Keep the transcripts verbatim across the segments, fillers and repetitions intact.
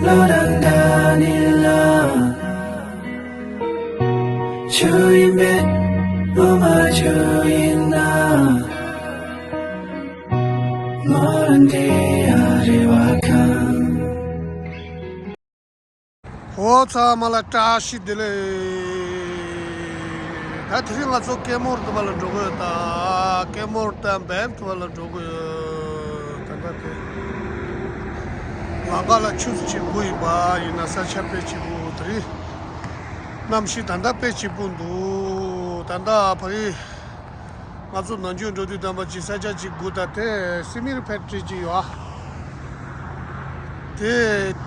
ལོ་དང་ཟླ་ནི་ལ། ཆུ་ཡིན་པས་ལོ་མ་ཆུ་ཡིན་ན། ལོ་རང་དེ་ཡ་རེ་བ་ཁང་། ཨོ་ཚང་མ་ལ་བཀྲ་ཤིས་བདེ་ལེགས། ད་དེ་རིང་ང་ཚོ་སྐྱེ་མོར་དུ་བ་ལ་འགྲོ་གི་ཡོད། ད་སྐྱེ་མོར་དང་བེབ་དུ་བ་ལ་འགྲོ་གི་ཡོད། ད་ལྟ་དེ་ལམ་ཁ་ལ་ཆུ་ཚོད་གཅིག་དགུ་ཡིན་པ་ཡིན་ན་ས་ཆ་དཔེ་སྐྱིད་པོ། དེ་རིང་གནམ་གཤིས་ད་ལྟ་དཔེ་སྐྱིད་པོ་འདུག་ད་ལྟ་ཕ་གི་ང་ཚོ་ནང་ཆོས་འགྲོ་དུས་དམ་པ་ཅིག་ས་ཆ་ཅིག་སྒུག་ད་དེ་སི་མིར་ཕེག་ཊི་རི་ཅིག་ཡོད་ཨ། དེ་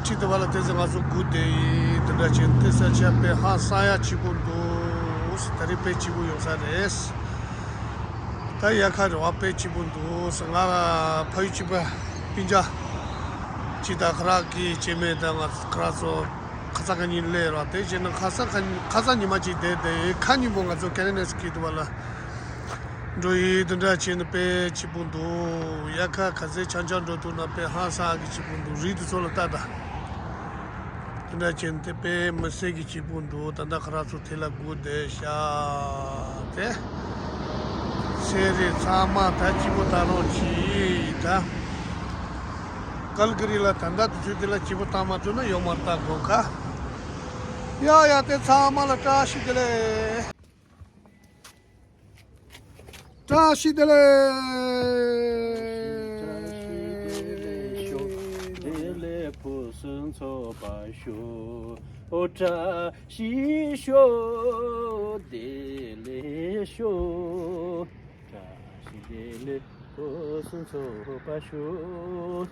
ཁྲིད་དུ་བ་ལ་དེ་ཚོ་ང་ཚོ་སྒུག་བསྡད་ཡིན། དེ་འདྲ་བྱས་དེ་ས་ཆ་དཔེ་ཧང་སང་ཡ་སྐྱིད་པོ་འདུག་ད་རེས་དཔེ་སྐྱིད་པོ་ཡོང་ས་རེད། ད་དབྱར་ཁ་རེད་བ། དཔེ་སྐྱིད་པོ་འདུག་ང་ཕ་ཡུལ་གཅིག་པ་སྤུན་ཀྱག་ཅིག་དང་ཁ་རག་གི་སྐྱེ་དམན་དང་ང་ཁ་རག་ཚོ་ཁ་སང་ཁ་ཉིན་སླེབས་ར། དེ་བྱས་ན་ཁ་སང་ཁ་ཁ་སང་ཉི་མ་གཅིག་བསྡད་དེ་ཁ་ཉིན་པོ་ང་ཚོ་ཀེ་རེ་ནེ་སི་ཀི་དུ་བ་ལ་འགྲོ་ཡི། དེ་འདྲ་བྱས་ན་དཔེ་སྐྱིད་པོ་འདུག་དབྱར་ཁ་ག་ཚོད་འཆམ་འཆམ་འགྲོ་ཐུབ་ན་དཔེ་ཧང་སང་གི་སྐྱིད་པོ་འདུག་རི་དེ་ཚོ་ལ་ལྟ་ད། དེ་འདྲ་བྱས་ན་དེ་དཔེ་མི་སྲིད་ཀྱི་སྐྱིད་པོ་འདུག་ད་ལྟ་ཁ་རག་ཚོ་དེ་ལ་སྒུག་བསྡད་ཤག་དེ་ཚེ་རིང་ཚང་མ་ད་སྐྱིད་པོ་ད་རང་གྱིས་ད། ཀལ་ཀི་རི་ལ་ད་ལྟ་དུས་ཚོད་དེ་ལ་སྐྱིད་པོ་བཏང་མ་ཐུབ་ན་ཡོང་མ་ལྟ་དགོས་ཀ། ཡ་ཡ་དེ་ཚང་མ་ལ་བཀྲ་ཤིས་བདེ་ལེགས། བཀྲ་ཤིས་བདེ་ལེགས། བདེ་ལེགས་ཕུན་སུམ་ཚོགས་པར་ཤོག་བཀྲ་ཤིས་ཤོག་བདེ་ལེགས་ཤོག་བཀྲ་ཤིས་བདེ་ལེགས་ཕུན་སུམ་ཚོགས་པར་ཤོག་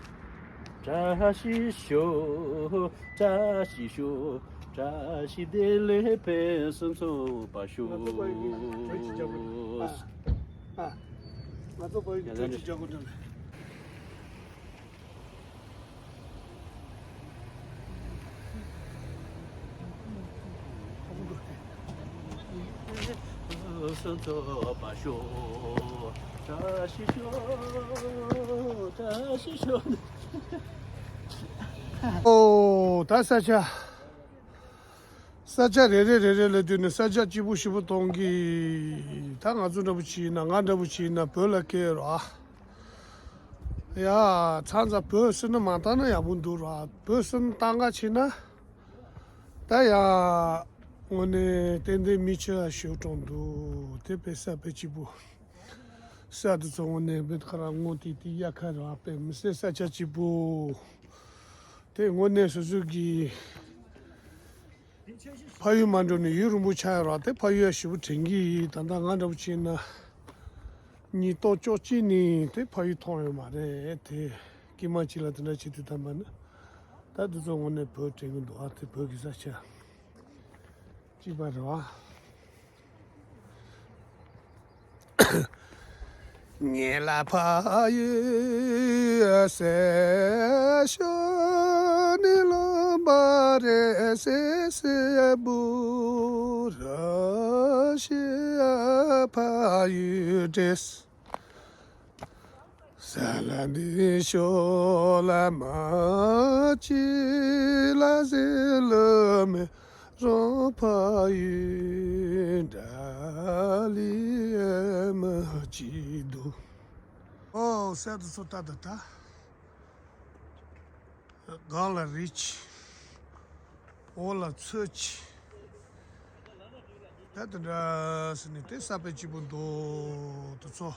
བཀྲ་ཤིས་ཤོག་བཀྲ་ཤིས་ཤོག་བཀྲ་ཤིས་བདེ་ལེགས་ཕུན་སུམ་ཚོགས་པར་ཤོག་ང་ཚོ་པ་ཡི་བོད་ཀྱི་ལྗགས་ཁུ་འདྲ། ཨ། ཨ། ང་ཚོ་པ་ཡི་བོད་ཀྱི་ལྗགས་ཁུ་འདྲ། སུམ་ཚོགས་པར་ཤོག་བཀྲ་ཤིས་ཤོག་བཀྲ་ཤིས་ཤོག་ཨོ་ད་ས་ཆ། ས་ཆ་རེ་རེ་རེ་རེ་ལ་བསྡུས་ནས་ས་ཆ་སྐྱིད་པོ་ཞེ་པོ་གཏོང་གི། ད་ང་ཚོ་འདྲ་པོ་ཅིག་ཡིན་ན་ང་འདྲ་པོ་ཅིག་ཡིན་ན་བོད་ལ་སྐྱེས་རོགས། ཡ་ཚང་ཚ་བོད་སུ་ནི་མ་བཏང་ན་ཡག་པོ་འདུག་རོགས། བོད་སུ་ནི་བཏང་ག་ཕྱིན་ན་ད་ཡ་དངོས་གནས་ཏན་ཏན་མི་ཆེ་བ་ཞིག་གྲོངས་འདུག་དེ་དཔེ་ས་དཔེ་སྐྱིད་པོ། ས་དེ་ཚོ་དངོས་གནས་བོད་ཁ་ར་སྔོ་ཏི་ཏི་དབྱར་ཁ་ར་དཔེ་མི་སྲིད་ས་ཆ་སྐྱིད་པོ། དེ་དངོས་གནས་སོ་སོ་གི་ཕ་ཡུལ་མ་འགྲོ་ནས་ཡུན་རིང་པོ་ཆགས་ཡོད་ར། དེ་ཕ་ཡུལ་ཞེ་པོ་དྲན་གི་ཡིན། ད་ལྟ་ང་འདྲ་པོ་བྱས་ན་ཉིས་སྟོང་བཅོ་གཅིག་ནས་དེ་ཕ་ཡུལ་མཐོང་ཡོད་མ་རེད། དེ་སྐྱེས་མ་གཅིག་ལ་དེ་འདྲ་བྱེད་དུས་ད་མ་ནི་ད་དེ་ཚོ་དངོས་གནས་བོད་དྲན་གི་འདུག་ཨ་དེ་བོད་ཀྱི་ས་ཆ་གཅིག་པ་རེད་བ། ངེད་ལ་ཕ་ཡུལ་ཟེར་ཤོག་ནི་ལོ་འབའ་རེ་སེ་སེ་བུ་ར་ཤི་ཕ་ཡུལ་འདྲེས། ས་ལ་འདི་ཤོ་ལ་མ་ཅི་ལ་ཟི་ལ་མེ་རོ་ཕ་ཡུལ་འདྲ་ལི་མ་ཅི་དུ། ཨོ་ས་དུ་སོ་ཏ་ཏ་ཏ། སྒང་ལ་རི་ཆེ། འོག་ལ་མཚོ་ཆེ། ད་དེ་འདྲ་ཟེར་ནས་དེ་ས་དཔེ་སྐྱིད་པོ་འདུག་དེ་ཚོ།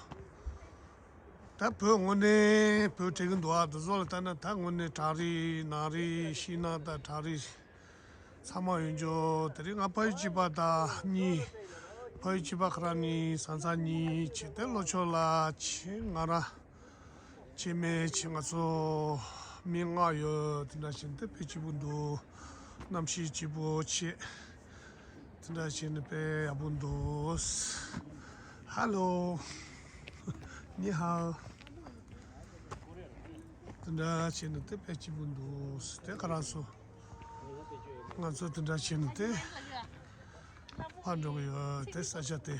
ད་བོད་དངོས་གནས་བོད་དྲན་གི་འདུག་ཨ་དེ་ཚོ་ལ་ལྟ་ན་ད་དངོས་གནས་བྲག་རི་ནགས་རི་ཤིང་ནགས་དང་བྲག་རི་ཚང་མ་ཡོད་འཇོག་དེ་རིང་ང་ཕ་ཡུལ་གཅིག་པ་དང་གཉིས། ཕ་ཡུལ་གཅིག་པ་ཁ་ར་གཉིས། ས་མཚམས་གཉིས་བྱས་ཏེ་ལྷོ་ཕྱོགས་ལ་བྱས་ང་རང་སྐྱེས་དམན་བྱས་ང་ཚོ་མི་ལྔ་ཡོད། དེ་འདྲ་བྱས་ཏེ་དཔེ་སྐྱིད་པོ་འདུག་གནམ་གཤིས་སྐྱིད་པོ་བྱས། དེ་འདྲ་བྱས་ནས་དཔེ་ཡག་པོ་འདུག་ཧ་ལོ། ནི་ཧའོ། དེ་འདྲ་བྱས་ནས་དེ་དཔེ་སྐྱིད་པོ་འདུག་དེ་ག་རང་སོ། ང་ཚོ་དེ་འདྲ་བྱས་ནས་དེ་ཕར་འགྲོ་གི་ཡོད། དེ་ས་ཆ་དེ།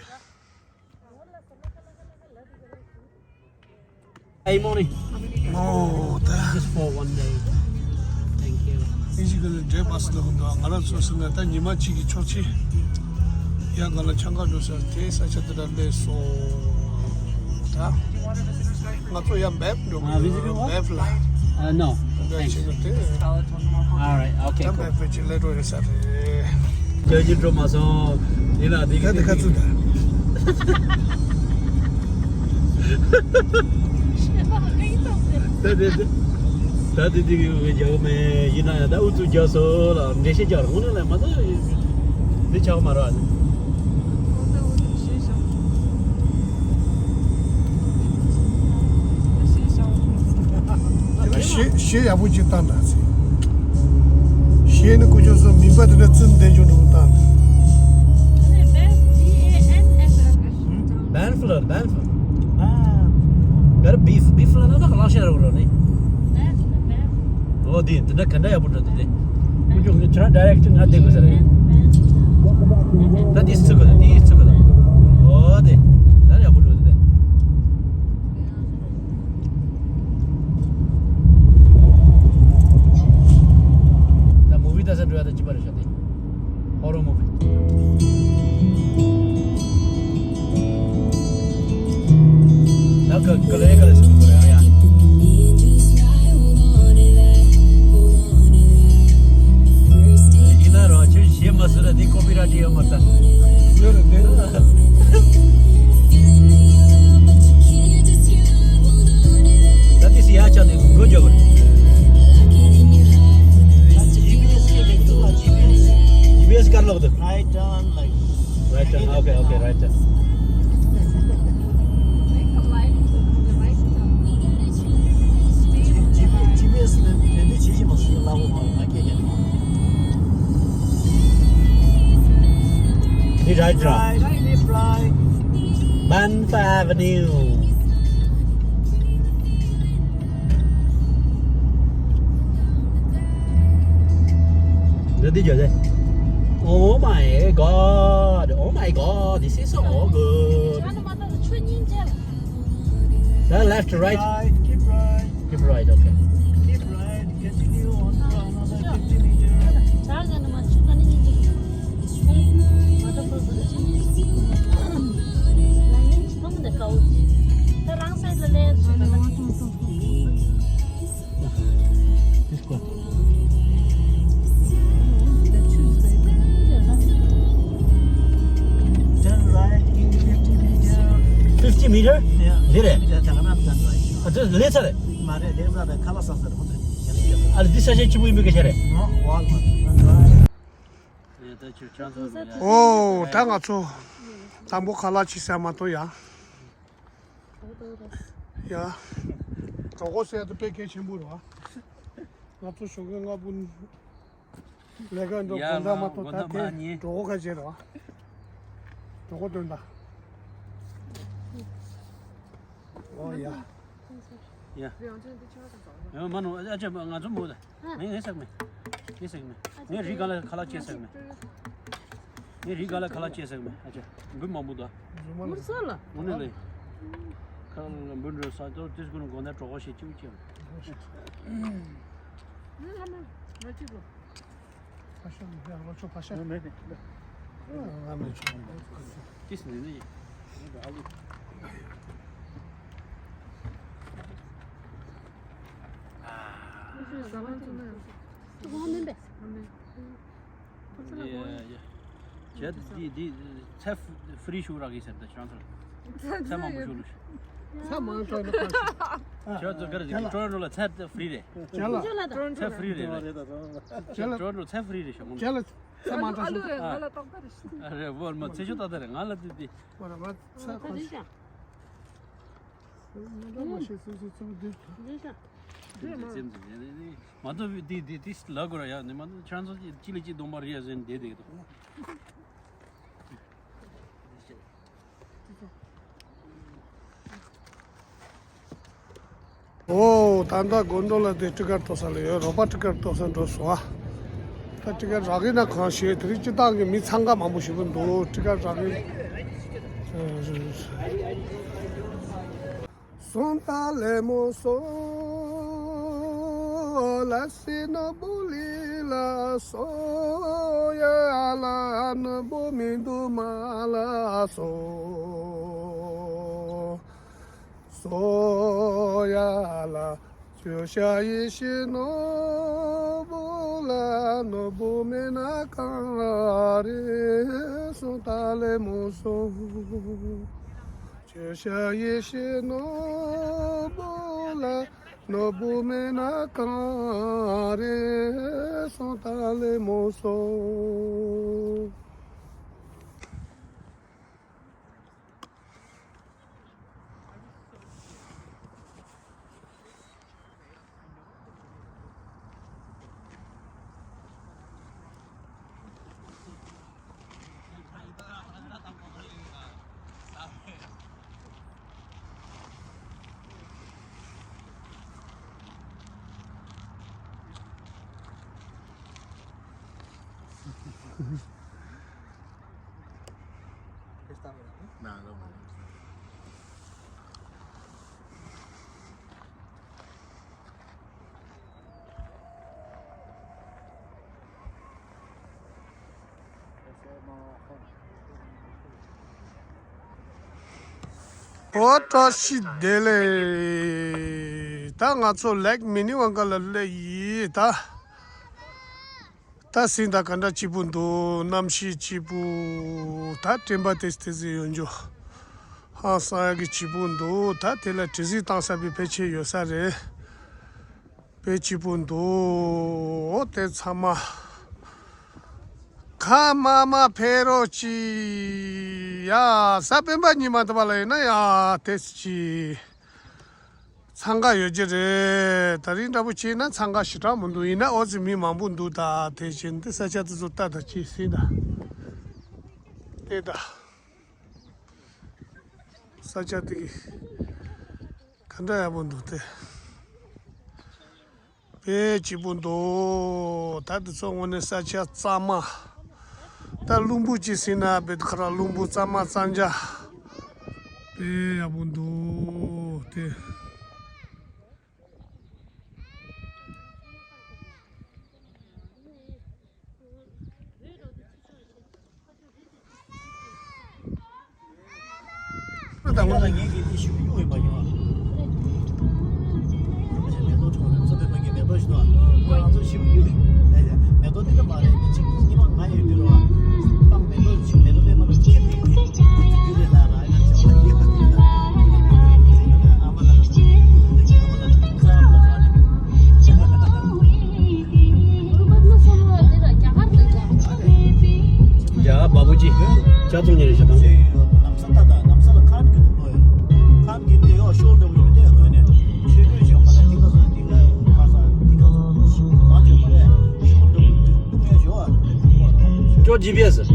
Hey, morning. ཨོ་ད། Just for one day. ཨིན་ཇི་གི་ལ་འདྲེ་བ་སི་ལ་གི་འདུག་ང་རང་ཚོ་ཟེར་ན་ད་ཉི་མ་གཅིག་གི་ཆོག་ཆེ། ཡ་ག་ལ་ཆང་ཁ་འགྲོ་ས་དེ་ས་ཆ་དེ་འདྲ་སླེབས་སོང་། ད་ང་ཚོ་ཡ་འབེབ་འགྲོ་གི་འབེབ་ལ། Uh, no. འདྲ་བྱེད་ནི་དེ། All right, okay, ད cool. འབེབ་བེད་ཀྱི་སླེབས་འགྲོ་ཡོད་ས་རེད། ཇོ་ཇི་འགྲོ་མ་སོང་། ཡིན་ན་དེ་ག་དེ་ག་ཚུད་ད། ད་དེ་དེ་ད་དེ་དེ་གི་རྒྱག་མེད་ཡིན་ན་ཡང་ད་ཨུ་ཚུགས་རྒྱག་སོང་ལ་འགྲེལ་བཤད་རྒྱག་རོགས་ནི་ལ་མ་ད་དེ་ཆགས་མ་རེད། གཞས་གཞས་ཡག་པོ་ཅིག་བཏང་དང་ཟེར། གཞས་ནི་ཀུ་ཅོ་སོ་མིན་པ་དེ་འདྲ་ཚུལ་ལྡན་ཅོ་འགྲོ་བཏང་དང་། Banff ལ་Banff། གར་Beef Beef ལ་ན་ད་ག་ལག་ཤ་ར་བོ་ར་ནི། ཨོ་དེ་འདི་འདྲ་ག་འདྲ་ཡག་པོ་འགྲོ་འདུག་དེ། ཀུ་ཅོ་ངས་ཁྱོད་རང་direct ང་བསྡད་དགོས་ས་རེད། ད་དེ་ཚུགས་དགོས་དེ་ཚུགས་དགོས། ཨོ་དེ་ད་ཡག་པོ་འགྲོ་འདུག་དེ། ད་movie ལྟ་ས་འགྲོ་ཡ་ད་ཅི་པ་རེད་ཤག་དེ། Horror movie. ད་ག་ག་ལེ་ག་ལེ་ཟེར་གི་རེད་ཡ། ཡིན་ན་རོ་ཁྱོད་གཞས་མ་བཟོས་ན་དེ་copyright ཡོད་མ་རེད་ད། ཡོད་རེད་དེ། ད་དེ་སི་ཡ་ཆ་ནས་མགོ་རྒྱོབ་རེད། G P S གར་ལོག་འདུག Right turn, like. Right turn. Okay, okay, right turn. G P S ནི་དེ་འདྲ་བྱེད་བཞིན་པ་སུ་ལ་འོ་མ་སྐད་ཀྱང་། Right, right. Right, left, right. Banff Avenue. འདི་འདི་བརྒྱབ་སྟེ། Oh my God. Oh my God. This is so good. ད་left, right. Right, keep right. Keep right, okay. Keep right. Continue on for another fifty meter. This one. Turn right in fifty meter. Fifty meter? Yeah. འདི་རེད། ད་ག་ན་turn right. ཨ་ད་ལེ་ཚ་རེད། མ་རེད་ལེ་ཚ་རེད། ཁ་ལག་ས་ས་རེད། ཨ་ལེ་འདི་ས་ཆ་ཆེན་པོ་ཡིན་པའི་སྐད་ཆ་རེད། Walmart. Turn right. ཨོ་ད་ང་ཚོ་དང་པོ་ཁ་ལག་ཅིག་ཟ་མ་གཏོགས་ཡ། ཡ། གྲོད་ཁོག་ཟེར་ཡ་དེ་དཔེ་གལ་ཆེན་པོ་རེད་བ། ང་ཚོ་ཞོགས་ཀས་སྔ་པོ་ལས་ཀ་འགྲོ་དགོང་དག་མ་གཏོགས་ད་དེ་གྲོད་ཁོག་ག་བྱེད་རེད་བ། གྲོད་ཁོག་སྟོན་དང་། ཨོ་ཡ། ཡ། ཡ་མ་ནོ་ཨ་ཅེ་ང་ཚོ་མོ་ད། ངས་ངས་ཟེར་མེད། ངས་ཟེར་མེད། ངས་རི་ག་ལ་ཁ་ལག་ཅེས་ཟེར་མེད། ངས་རི་ག་ལ་ཁ་ལག་ཅེས་ཟེར་མེད། ཨ་ཅེ་འབུ་མང་པོ་ད། འབུ་ས་ལ། འོ་ནས་ལས། ཁ་ལག་འབུ་འགྲོ་ས་ཏོ་དུས་ཀུན་དགོང་དག་གྲོད་ཁོག་ཞེ་གཅིག་ཅེས། ང་ཅིག་ལོ། ཕ་ཤ་མི་ཕ་ལོ་ཆོ་ཕ་ཤ། ང་མེད་ནི། ང་མེད་ཆོ། ཏིས་ནི་ནི། ཇ་འདི་འདི་ཚ་ཧྥི་རི་ཞུ་རག་གི་ཟེར་ད་ཁྱོད་ཚོ། ཚ་མང་པོ་ཞུ་ལུ། ཚ་མང་ཤོས་ནི་ཁ་ཤས། ཁྱོད་ཚོ་ག་རེ་ཟེར་ཀྲོ་རོ་ལ་ཚ་ཧྥི་རི་རེད། ཇ་ལ། ཚ་ཧྥི་རི་རེད་རེད། ཁྱོད་ཚོ་ཚ་ཧྥི་རི་རེད་ཞུ་མོ། ཇ་ལ། ཚ་མང་ཤོས་ཞུ། ཨ་རེད་བོར་མ་ཚེ་ཤོ་ཏག་ཏག་རེད། ང་ལ་དེ་དེ། བོར་མ་ཚ་ཁ་ཤས། ང་ལ་མ་ཤེས་སོ་སོ་ཚོ་དེ། མ་གཏོགས་དེ་དེ་དེ་ལ་གོ་ར་ཡ་ནི་མ་གཏོགས་ཁྱོད་ཚོ་ཅི་ལ་ཅི་གདོང་པ་རེད་ཟེར་བསྡད་བསྡད་འདུག་ཨོ་ད་ལྟ་དགོན་གྲོང་ལ་དེ་ཊི་ཀེ་ཊི་གཏོང་ས་ལ་ཡོད། རོགས་པ་ཊི་ཀེ་ཊི་གཏོང་ས་འགྲོ་སོང་ཨ། ད་ཊི་ཀེ་ཊི་རག་གི་ན་གང་ཤེས། དེ་རིང་སྤྱི་བཏང་གི་མི་འཚང་ཁ་མང་པོ་ཞིག་པོ་འདུག་ཊི་ཀེ་ཊི་རག་གི། སོང་ད་ལེ་མོ་སོང་། ལ་སྲིད་ནོར་བུ་ལི་ལ་སོ་ཡ་ལ་ནོར་བུ་མི་འདུག་མ་ལ་སོ། སོ་ཡ་ལ་ཆུ་ཤ་ཡེ་ཤེས་ནོར་བུ་ལ་ནོར་བུ་མེད་ན་གང་རེད་སོང་ད་ལེ་མོ་སོ། ཆུ་ཤ་ཡེ་ཤེས་ནོར་བུ་ལ་ནོར་བུ་མེད་ན་གང་རེད་སོང་ད་ལེ་མོ་སོ། ཨོ་བཀྲ་ཤིས་བདེ་ལེགས། ད་ང་ཚོ་ལེག་མི་ནི་ཝང་ཀ་ལ་སླེབས་ཡིན་ད། ད་ཟིན་ད་ག་འདྲ་སྐྱིད་པོ་འདུག་གནམ་གཤིས་སྐྱིད་པོ། ད་དྲན་པ་དེ་དེ་ཟིག་ཡོད་འཇོ། ཧང་སང་ཡ་གི་སྐྱིད་པོ་འདུག་ད་དེ་ལ་དྲི་ཟིག་བཏང་ས་པའི་ཕལ་ཆེར་ཡོད་ས་རེད། དཔེ་སྐྱིད་པོ་འདུག་ཨོ་དེ་ཚང་མ། ཁ་མ་མ་ཕེ་རོ་ཅི། ཡ་ས་སྤེན་པ་ཉི་མ་དུ་བ་ལ་ཡིན་ན་ཡ་དེ་ཅི། འཚང་ཁ་ཡོད་ཀྱི་རེད། ད་རིང་འདྲ་པོ་བྱས་ན་འཚང་ཁ་ཞེ་དྲག་མི་འདུག་ཡིན་ན་ཨོ་ཙི་མི་མང་པོ་འདུག་ད་དེ་བཞིན་དེ་ས་ཆ་དེ་ཚོ་ལྟ་ད་ཅི་ཟིན་ད། དེ་ད། ས་ཆ་དེ་ག་འདྲ་ཡག་པོ་འདུག་དེ། དཔེ་སྐྱིད་པོ་འདུག་ད་དེ་ཚོ་དངོས་གནས་ས་ཆ་གཙང་མ། ད་རླུང་བུ་ཅིག་ཟིན་ན་བེད་ཁ་ར་རླུང་བུ་གཙང་མ་གཙང་རྒྱ། དཔེ་ཡག་པོ་འདུག་དེ། ཡ་བ་བུ་ཅི། ཅ་ཚོ་ཉེ་རེ་ཤ་དང་། ལམ་ས་ཏ་ཏ་ལམ་ས་ལ་ཁར་གི་ཐུག་ལོ་ཡོད། ཁར་གི་ནི་ཡོ་ཤོར་འགྲོ་གི་མི་དེ་ཧོན་ནས་ཆོས་གོས་བྱོས་མ་རེད། དེ་ག་སོ་དེ་ག་ཁ་ས་དེ་ག་སོ་མ་བྱོས་མ་རེད། ཤོར་འགྲོ་གི་ཐུག་ཡོད་བྱོས། ཅོ་ཇི་པི་ཨེ་སི།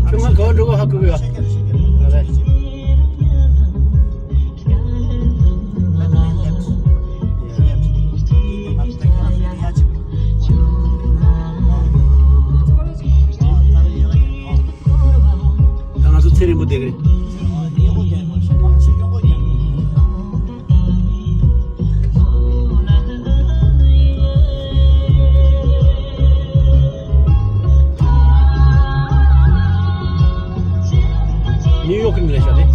ཁྱོད་ང་ག་བ་འགྲོ་གི་ཧ་གོ་གི་ཡ། ཤེས་ཀྱི་རེད་ཤེས་ཀྱི་རེད། ང་རེད། ད་ང་ཚོ་ཚེ་རིང་པོ་བསྡད་ཀྱི་རེད། ནིའུ་ཡོག་གི་ལས་ཤ་རེད།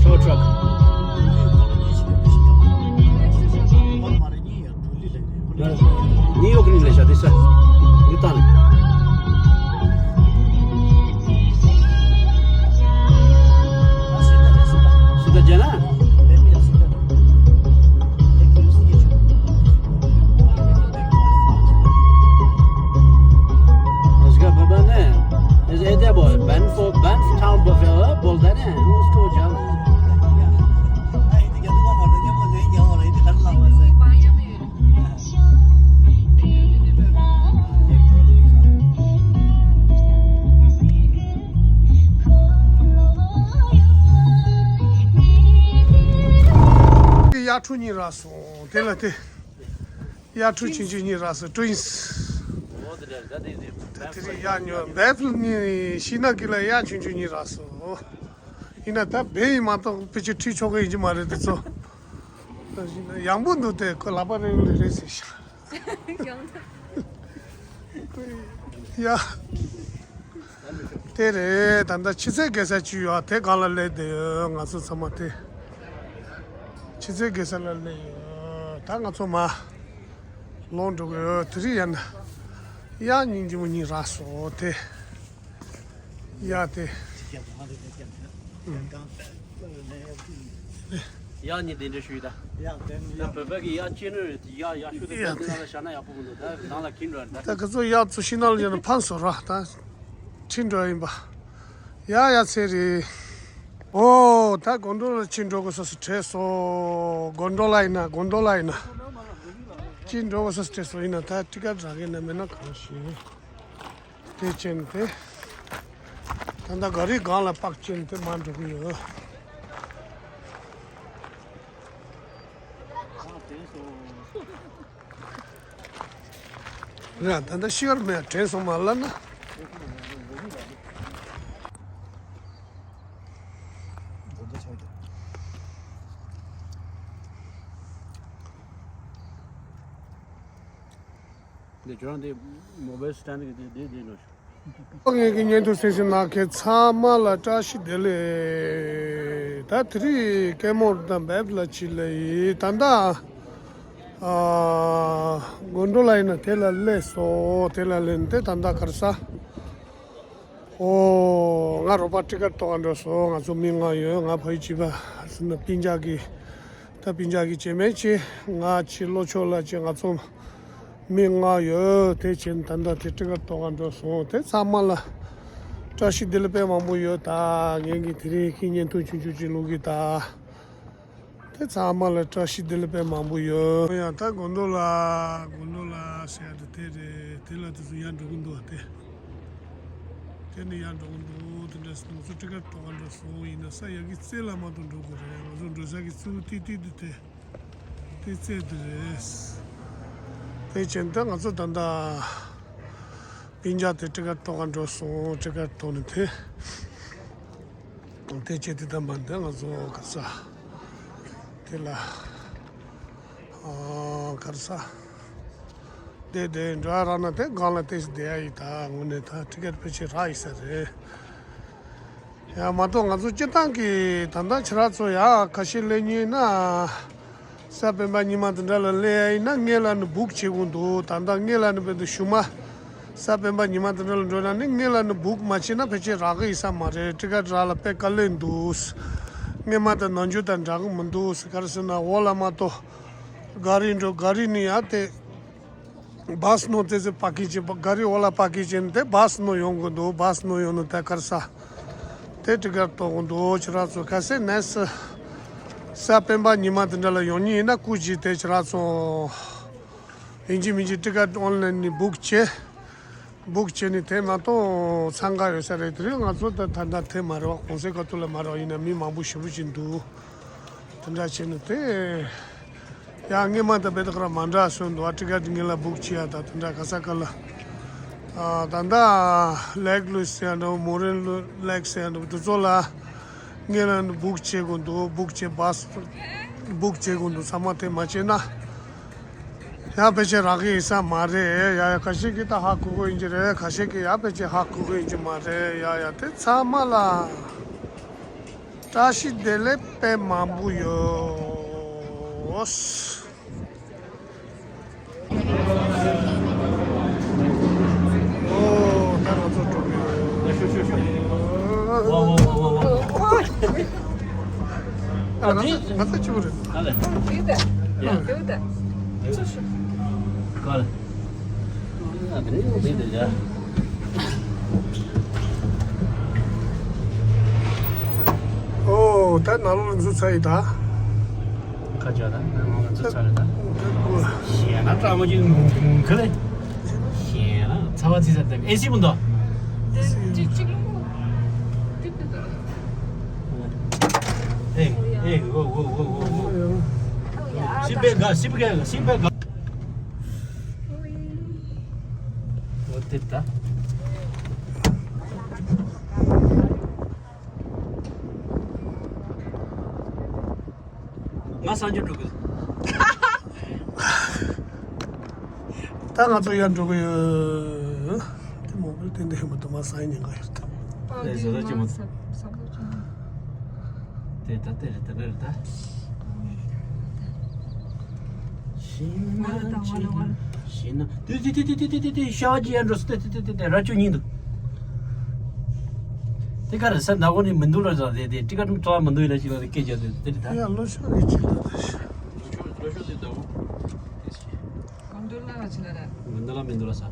ཤོ་ཊག་ནིའུ་ཡོག་གི་ལས་ཤ་དེ་ས་འདི་ལྟ་ནས། སི་ཏ་ཇ་ན། Is it a boy? Ben for Ben town buffalo, Bolden, who's to jump? དེ་གཡག་ཕྲུག་གཉིས་རག་སོང་། དེ་ལ་དེ་གཡག་ཕྲུག་ཆུང་ཆུང་གཉིས་རག་སོང་། Twins། དེ་དེ་རིང་གཡག་ཉོ་བེབ་ནི་ཤི་ན་གི་ལ་གཡག་ཆུང་ཆུང་གཉིས་རག་སོང་། ཡིན་ན་ད་བེ་ཡིན་མ་གཏོགས་ཕལ་ཆེར་ཁྲིད་ཆོག་གི་ཡིན་གྱི་མ་རེད་དེ་ཚོ། ཡག་པོ་འདུག་སྟེ། ཁོ་ལག་པ་རེ་རེ་རེ་ཟེར་ཤག་ཡང་། ཡ། དེ་རེད། ད་ལྟ་ཕྱི་ཚེས་བརྒྱད་ཚར་གཅིག་ཡོད། དེ་སྒང་ལ་སླེབས་བསྡད་ཡོད། ང་ཚོ་ཚང་མ་དེ་ཕྱི་ཚེས་བརྒྱད་ཚར་ལ་སླེབས་ཡོད། ད་ང་ཚོ་མར་ལོག་འགྲོ་གི་ཡོད། དེ་རིང་ཡར་ན། ཡ། སྙིང་རྗེ་མོ་གཉིས་རག་སོང་དེ། ཡ་དེ། ཡག་ཉིན་དེ་འདྲ་ཞུ་ཡི་ད། ཡག་དེ་ཡག་ད་བོད་པ་གི་ཡག་ཅེ་ནོ་ཡག་ཡག་ཤུ་དེ་ཡག་དེ་ནང་ལ་བཞག་ན་ཡག་པོ་མི་འདུག་ད་ནང་ལ་ཁྱིམ་འགྲོ་ད། ད་ཁ་ཚོ་ཡག་ཚོ་ཤི་ནང་ལ་ཡོད་ན་ཕངས་སོ་ར་ད། ཁྱིམ་འགྲོ་ཡིན་པ། ཡག་ཡག་ཚེ་རེད། ཨོ་ད་དགོང་དྲོ་ལ་ཁྱིམ་འགྲོ་དགོས་ས་སུ་བྲེལ་སོ། དགོང་དྲོ་ལ་ཡིན་ན་དགོང་དྲོ་ལ་ཡིན་ན། ཁྱིམ་འགྲོ་དགོས་ས་སུ་བྲེལ་སོ་ཡིན་ན་ད་ཊི་ཀེ་ཊི་རག་གི་ན་མེད་ན་གང་ཤེས། དེ་ཅན་དེ། ད་ལྟ་ག་རི་སྒང་ལ་པག་ཅན་དེ་མར་འགྲོ་གི་ཡོད། ར་ད་ལྟ་ཤི་བར་མེད་དྲན་སོང་མ་ལ་ན། འདི་ཁྱོད་རང་དེ་མོ་བེལ་སི་ཊེན་ཌི་གི་དེ་དེ་དེ་འགྲོ་ཤོག་ངེད་ཀྱི་བརྙན་ཐུང་གསན་གཟིགས་གནང་མཁན་ཚང་མ་ལ་བཀྲ་ཤིས་བདེ་ལེགས། ད་དེ་རིང་སྐད་མོར་དང་བེབ་ལ་ཅི་ལ་ཡིན་ད་ལྟ། ཨ། དགོང་དྲོ་ལ་ཡིན་ན་དེ་ལ་སླེབས་སོང་། དེ་ལ་སླེབས་ནས་དེ་ད་ལྟ་ག་རེ་ཟ། ཨོ། ང་རོགས་པ་ཊི་ཀེ་ཊི་གཏོང་ག་འགྲོ་སོང་། ང་ཚོ་མི་ལྔ་ཡོད། ང་ཕ་ཡུལ་གཅིག་པ་སུ་ན་སྤུན་ཀྱག་གི། ད་སྤུན་ཀྱག་གི་བྱེ་མའི་ཆེ། ང་ཆེ་བློ་ཆོག་ལ་ཆེ། ང་ཚོ་མི་ལྔ་ཡོད། དེ་བྱས་ནས་ད་ལྟ་དེ་ཊི་ཀེ་ཊི་གཏོང་ག་འགྲོ་སོང་། དེ་ཚང་མ་ལ་བཀྲ་ཤིས་བདེ་ལེགས་དཔེ་མང་པོ་ཡོད། ད་ངེད་ཀྱི་དེ་རིང་གི་བརྙན་ཐུང་ཆུང་ཆུང་ཅིག་བླུག་གི་ད། དེ་ཚང་མ་ལ་བཀྲ་ཤིས་བདེ་ལེགས་དཔེ་མང་པོ་ཡོད། ཡང་ད་དགོང་དྲོ་ལ་དགོང་དྲོ་ལ་ཟེར་ཡ་དེ་དེ་རེད། དེ་ལ་དེ་ཚོ་ཡར་འགྲོ་གི་འདུག་བ་དེ། དེ་ནས་ཡར་འགྲོ་གི་འདུག་དེ་འདྲ་སོང་། ང་ཚོ་ཊི་ཀེ་ཊི་གཏོང་ག་འགྲོ་སོང་། ཡིན་ན་ས་ཡ་གི་རྩེ་ལ་མ་གཏོགས་འགྲོ་དགོས་རེད། ང་ཚོ་འགྲོ་ས་གི་གཙོ་བོ་ཏིག་ཏིག་འདི་དེ་དེ་རྩེ་འདི་རེད། དེ་བྱས་ད་ང་ཚོ་ད་ལྟ་སྤུན་ཀྱག་དེ་ཊི་ཀེ་ཊི་གཏོང་ག་འགྲོ་སོང་། ཊི་ཀེ་ཊི་གཏོང་ནས་དེ། དེ་བྱས་དེ་དམ་པ་འདི་ང་ཚོ་ག་ས་དེ་ལ་ཨ་ག་རེ་ཟ། དེ་དེ་འགྲོ་ཡ་རག་ན་དེ་སྒང་ལ་དེ་བསྡད་ཡ་ཡིན། ད་དངོས་གནས་ད་ཊི་ཀེ་ཊི་ཕལ་ཆེར་རག་ཡིན་ས་རེད། ཡ་མ་གཏོགས་ང་ཚོ་སྤྱིར་བཏང་གི་ད་ལྟ་ཁྱེད་རང་ཚོ་ཡ་ཁ་ཤས་སླེབས་མཁན་ཡིན་ན། གཟའ་སྤེན་པ་ཉི་མ་དེ་འདྲ་ལ་སླེབས་ཡ་ཡིན་ན་སྔོན་ལ་ནི་བུག་བྱེད་དགོས་འདུག་ད་ལྟ་སྔོན་ལ་ནི་བོད་དུ་ཞུགས་མ། གཟའ་སྤེན་པ་ཉི་མ་དེ་འདྲ་ལ་འགྲོ་ན་ནི་སྔོན་ལ་ནི་བུག་མ་བྱས་ན་ཕལ་ཆེར་རག་གི་ཡིན་ས་མ་རེད། ཊི་ཀེ་ཊི་རག་ལ་དཔེ་དཀའ་ལས་འདུག་སྔོན་མ་དང་ནམ་རྒྱུན་དང་འདྲ་གི་མི་འདུག་ག་རེ་ཟེར་ན་འོག་ལ་མ་གཏོགས་ག་རི་འགྲོ། ག་རི་ནི་ཡ་དེ་བཱ་སི་ནང་དེ་ཚོ་པར་ཀིང་བྱེད་པ། ག་རི་འོག་ལ་པར་ཀིང་བྱས་ནས་དེ་བཱ་སི་ནང་ཡོང་དགོས་འདུག་བཱ་སི་ནང་ཡོང་ནས་དེ་ག་རེ་ཟ། དེ་ཊི་ཀེ་ཊི་གཏོང་དགོས་འདུག་ཁྱེད་རང་ཚོ་གལ་སྲིད་ནེག་སི་གཟའ་སྤེན་པ་ཉི་མ་དེ་འདྲ་ལ་ཡོང་མཁན་ཡིན་ན་སྐུ་མཁྱེན་དེ་ཁྱེད་རང་ཚོ་ཡིན་གཅིག་མིན་གཅིག་ཊི་ཀེ་ཊི་ཨོན་ལན་ནས་བུག་བྱེད། བུག་བྱས་ནས་དེ་མ་གཏོགས་འཚང་ཁ་ཡོད་ས་རེད། དེ་རིང་ང་ཚོ་ད་ད་ལྟ་དེ་མ་རེད་བ། གོང་སའི་ཁ་ཐུག་ལ་མ་རེད་བ། ཡིན་ན་མི་མང་པོ་ཞེ་པོ་ཅིག་འདུག་དེ་འདྲ་བྱས་ནས་དེ་ཡང་སྔོན་མ་དང་དཔེ་ད་ག་རང་མ་འདྲ་སོང་འདུག་ཨ་ཊི་ཀེ་ཊི་སྔོན་ལ་བུག་བྱེད་ཡ་ད་དེ་འདྲ་ག་ས་ག་ལ། ཨ་ད་ལྟ་ལེག་ལུས་ཟེར་ཡ་འདྲ་བོ། མོ་རེན་ལེག་ཟེར་ཡ་འདྲ་བོ་དེ་ཚོ་ལ་སྔོན་ལ་ནི་བུག་བྱེད་དགོས་འདུག་བུག་བྱེད་བཱ་སི་བུག་བྱེད་དགོས་འདུག་ཚང་མ་དེ་མ་བྱས་ན་ཡང་ཕལ་ཆེར་རག་གི་ཡིན་ས་མ་རེད། ཡ་ཡ་ཁ་ཤས་ཀྱིས་ད་ཧ་གོ་གི་ཡིན་གྱི་རེད། ཁ་ཤས་ཀྱིས་ཡ་ཕལ་ཆེར་ཧ་གོ་གི་ཡིན་གྱི་མ་རེད། ཡ་ཡ་དེ་ཚང་མ་ལ་བཀྲ་ཤིས་བདེ་ལེགས་དཔེ་མང་པོ་ཡོད། ཨོ་ད་ང་ཚོ་འགྲོ་གི་ཡོད། ཨ་ང་ཚོ་ང་ཚོ་ཆུ་བོ་རེད། ཨ་ལེ། ཡ། ཡ། ག་ལེ། ཨོ་ད་ནང་ལོགས་ལ་འཛུལ་ཚར་ཡིན་ད། ཁ་ཅོག་ད་ནང་ལོགས་ལ་འཛུལ་ཚར་ཡིན་ད། ཞེ་ན་སྐྲག་མ་བྱུང་ག་ལེ། ཞེ་ན་ཚ་བ་ཚིག་ས་ད་ཨེ་སི་མི་འདུག་ཨེ་ཨེ། འོ་འོ་འོ་འོ་འོ། སི་པེ་ག་སི་པེ་ག་སི་པེ་ག། འོ་དེ་ད། ང་གསང་སྤྱོད་འགྲོ་གི། ད་ང་ཚོ་ཡར་འགྲོ་གི་ཡོད། དེ་མོ་བིལ་དེ་འདྲ་ཧེ་མ་དུ་མ་ས་ཡི་ཉེན་ཁ་ཡོད་ད། དེ་བཟོ་ལྟ་ཅི་མོ། དེ་ད་དེ་རེད་དེ་རེད་ད། ཤི་ན་ཤི་ན་དེ་དེ་དེ་ཤ་བ་ཅི་ཡར་འགྲོ་སི་དེ་དེ་དེ་དེ་ར་ཅོ་ཉིན་འདུག་དེ་ག་རེ་ས་ཟླ་གོ་ནི་མི་འདུག་ལ་ཟ་དེ་དེ་ཏི་ཀ་ཏུམ་ཏྲ་མི་འདུག་ལ་ཅི་ལ་དེ་སྐད་རྒྱག་དེ་དེ་རེད་ད། ཡ་ལོ་ཤོ་གི་ཅི་ལ་དེ་ཤ། ལོ་ཤོ་ལོ་ཤོ་དེ་ཟླ་གོ། གོན་དོ་ལ་ཆི་ལ་ར། མི་འདུག་ལ་མི་འདུག་ལ་ས།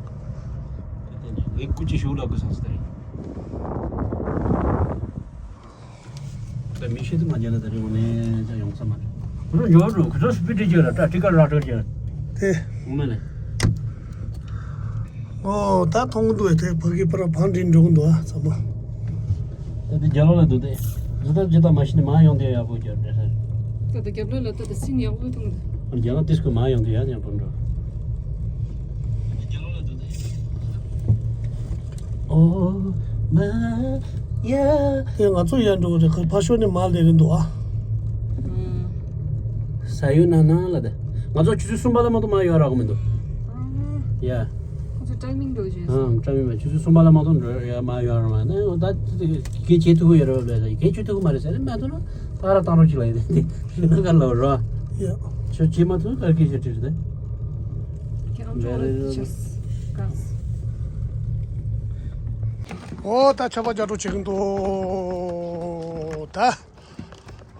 ངའི་སྐུ་ཅི་ཤོག་ལ་སྐུ་སངས་སྟེ། ད་མི་ཤེས་དུ་མ་རྒྱ་ན་ད་རིང་ངོ་ནས་ཅང་ཡོང་ས་མ་རེད། ཁོ་ཚོ་ཡོད་འགྲོ་ཁོ་ཚོ་སི་པི་ཌི་ཅིག་ལ་ཏྲ་ཏི་ཀ་ར་ཏོ་ཅིག་དེ། ངོ་མ་ནས། ཨོ་ད་མཐོང་གི་འདུག་དེ་ཕ་གི་པ་ར་བང་འགྲིམ་འགྲོ་གི་འདུག་ཨ་ཚང་མ། ད་དེ་རྒྱ་ལོ་ལ་འདུག་དེ། ཇི་ལྟར་ཇི་ལྟར་མ་ཤི་ནས་མ་ཡོང་དེ་ཡག་པོ་རྒྱབ་འདྲ་ས། ད་ད་རྒྱབ་ལོ་ལ་ད་ད་སིན་ཡག་པོ་མཐོང་གི་འདུག་རྒྱ་ལོ་ཏིས་ཁོ་མ་ཡོང་དེ་ཡག་ཡག་པོ་འགྲོ། ཨོ་མ་ཡ། དེ་ང་ཚོ་ཡར་འགྲོ་གི་རེད་ཁ་ཕར་ཤོར་ནས་མར་སླེབས་གི་འདུག་ཨ། ས་ཡུལ་ནང་ནང་ལ་དེ། ང་ཚོ་ཆུ་ཚོད་གསུམ་པ་ལ་མ་གཏོགས་མར་ཡོང་རག་གི་མི་འདུག་ཡ། ཁོ་ཚོ་ཊའི་མིང་འགྲོ་བཞིན། ཨང་ཊའི་མིང་མ་ཆུ་ཚོད་གསུམ་པ་ལ་མ་གཏོགས་འགྲོ་ཡ་མར་ཡོང་རག་མ་ནས་ད་གལ་ཆེ་ཐུག་ཡོད་རེད་བས་གལ་ཆེ་ཐུག་མ་རེད་ཟེར་ནས་མ་ཐུག་ན་ད་ར་བཏང་རོགས་ཅིག་ལ་ཡིན་དེ་ཤི་ན་ག་ལ་རོ། ཡ། ཆོ་ཆེ་མ་ཐུག་ག་གལ་ཆེ་ཏིར་དེ། ཨོ་ད་ཆར་པ་རྒྱག་འགྲོ་བྱེད་ཀྱི་འདུག་ད།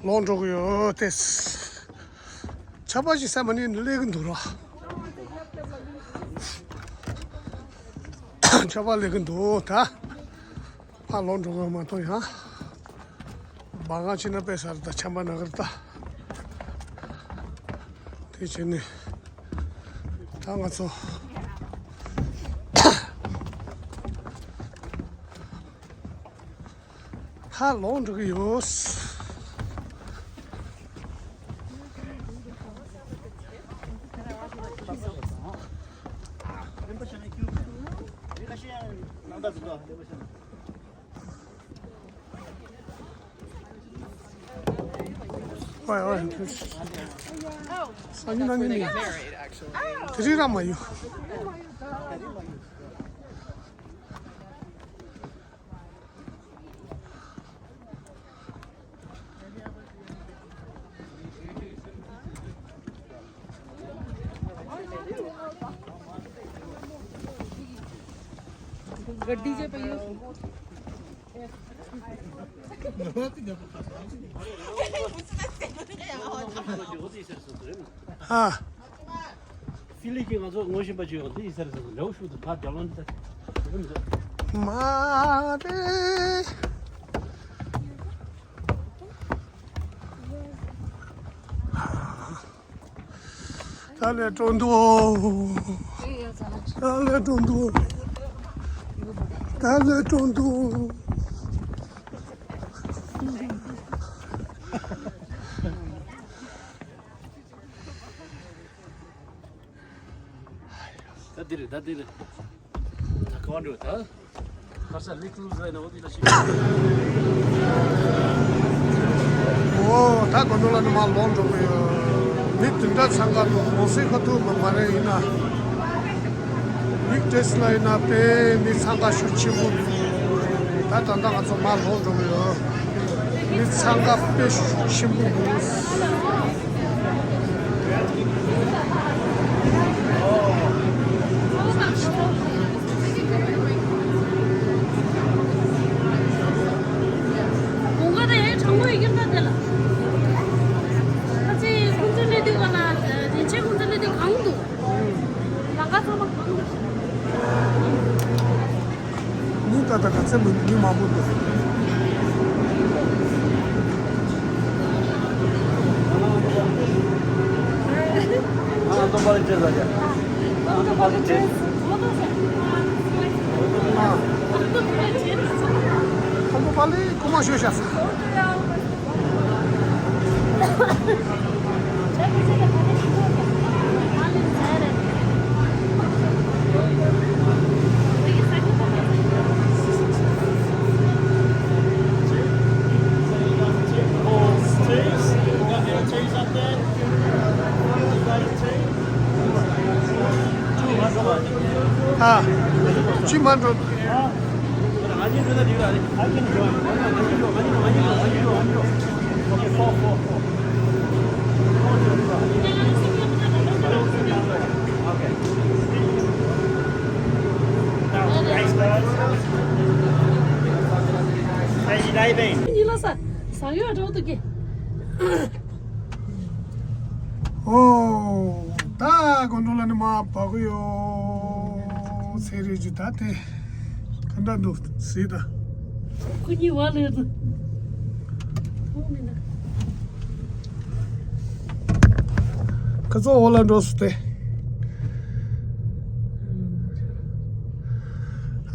ལོག་འགྲོ་གི་ཡོད་དེ། ཆར་པ་ཞིག་ས་མ་ནི་སླེབས་ཀྱི་འདུག་ར། ཆར་པ་སླེབས་ཀྱི་འདུག་ད། ཕར་ལོག་འགྲོ་གི་མ་གཏོགས་ཡང་། སྦ་གང་ཕྱིན་ན་དཔེ་ས་རེད་ད་ཆར་པ་ན་གི་རེད་ད། དེ་བྱས་ནས། ད་ང་ཚོ། ཧ་ལོང་འགྲོ་གི་ཡོད། ཨོའི་ཨོའི། སང་ཉིན་གནངས་ཉིན་ནས། དེ་རིང་རང་མ་ཡོང་། गड्डी जे पई हो। ཧ། ཕི་ལི་ཀི་ང་ཚོ་ངོ་ཤེས་པ་ཅིག་ཡོད་འདི་ཡིན་ས་རེད་ཟེར་སོང་འདྲ་བོ་ཞུ་འདུག་ད་རྒྱ་ལོ་འདི་ད་ཞུ་གི་མི་འདུག་མ་རེད། ད་ལས་སྤྲོ་འདུག་ད་ལས་སྤྲོ་འདུག་ད་ལས་སྤྲོ་འདུག་ད་འདི་རེད་ད་འདི་རེད། ད་ག་བ་འགྲོ་ད། ཁར་ས་ལིག་ལུག་ཟ་ཡིན་ན་འོ་འདི་ལ་ཞིག་ཨོ་ད་གོ་ནོ་ལ་ནི་མ་ལོང་འགྲོ་གི་ཡོད། མི་དེ་འདྲ་ཚང་ག་ལོ་མོ་སི་ཁ་ཐུག་མ་མ་རེད་ཡིན་ན། ལིག་ཏེས་ལ་ཡིན་ན་དཔེ་མི་ཚང་ག་ཤུགས་ཆེན་པོ་འདུག་ད་ད་ལྟ་ང་ཚོ་མ་ལོང་འགྲོ་གི་ཡོད། མི་ཚང་ག་དཔེ་ཤུགས་ཆེན་པོ་འདུག་མི་ད་ལྟ་ག་ཚད་མི་མི་མང་པོ་འདུག་ཨ། ཅི་མ་འགྲོ། ཨོ། ད་དགོན་གྲོང་ལ་ནི་མ་བབས་ཀྱི་ཡོད། ཚེ་རིང་ཅིག་ད་དེ་ག་འདྲ་འདུག་གཟིགས་དང་། ཁོ་གཉིས་བ་ལས་འདུག་ཁ་ཚོ་འོག་ལ་འགྲོ་སོང་སྟེ།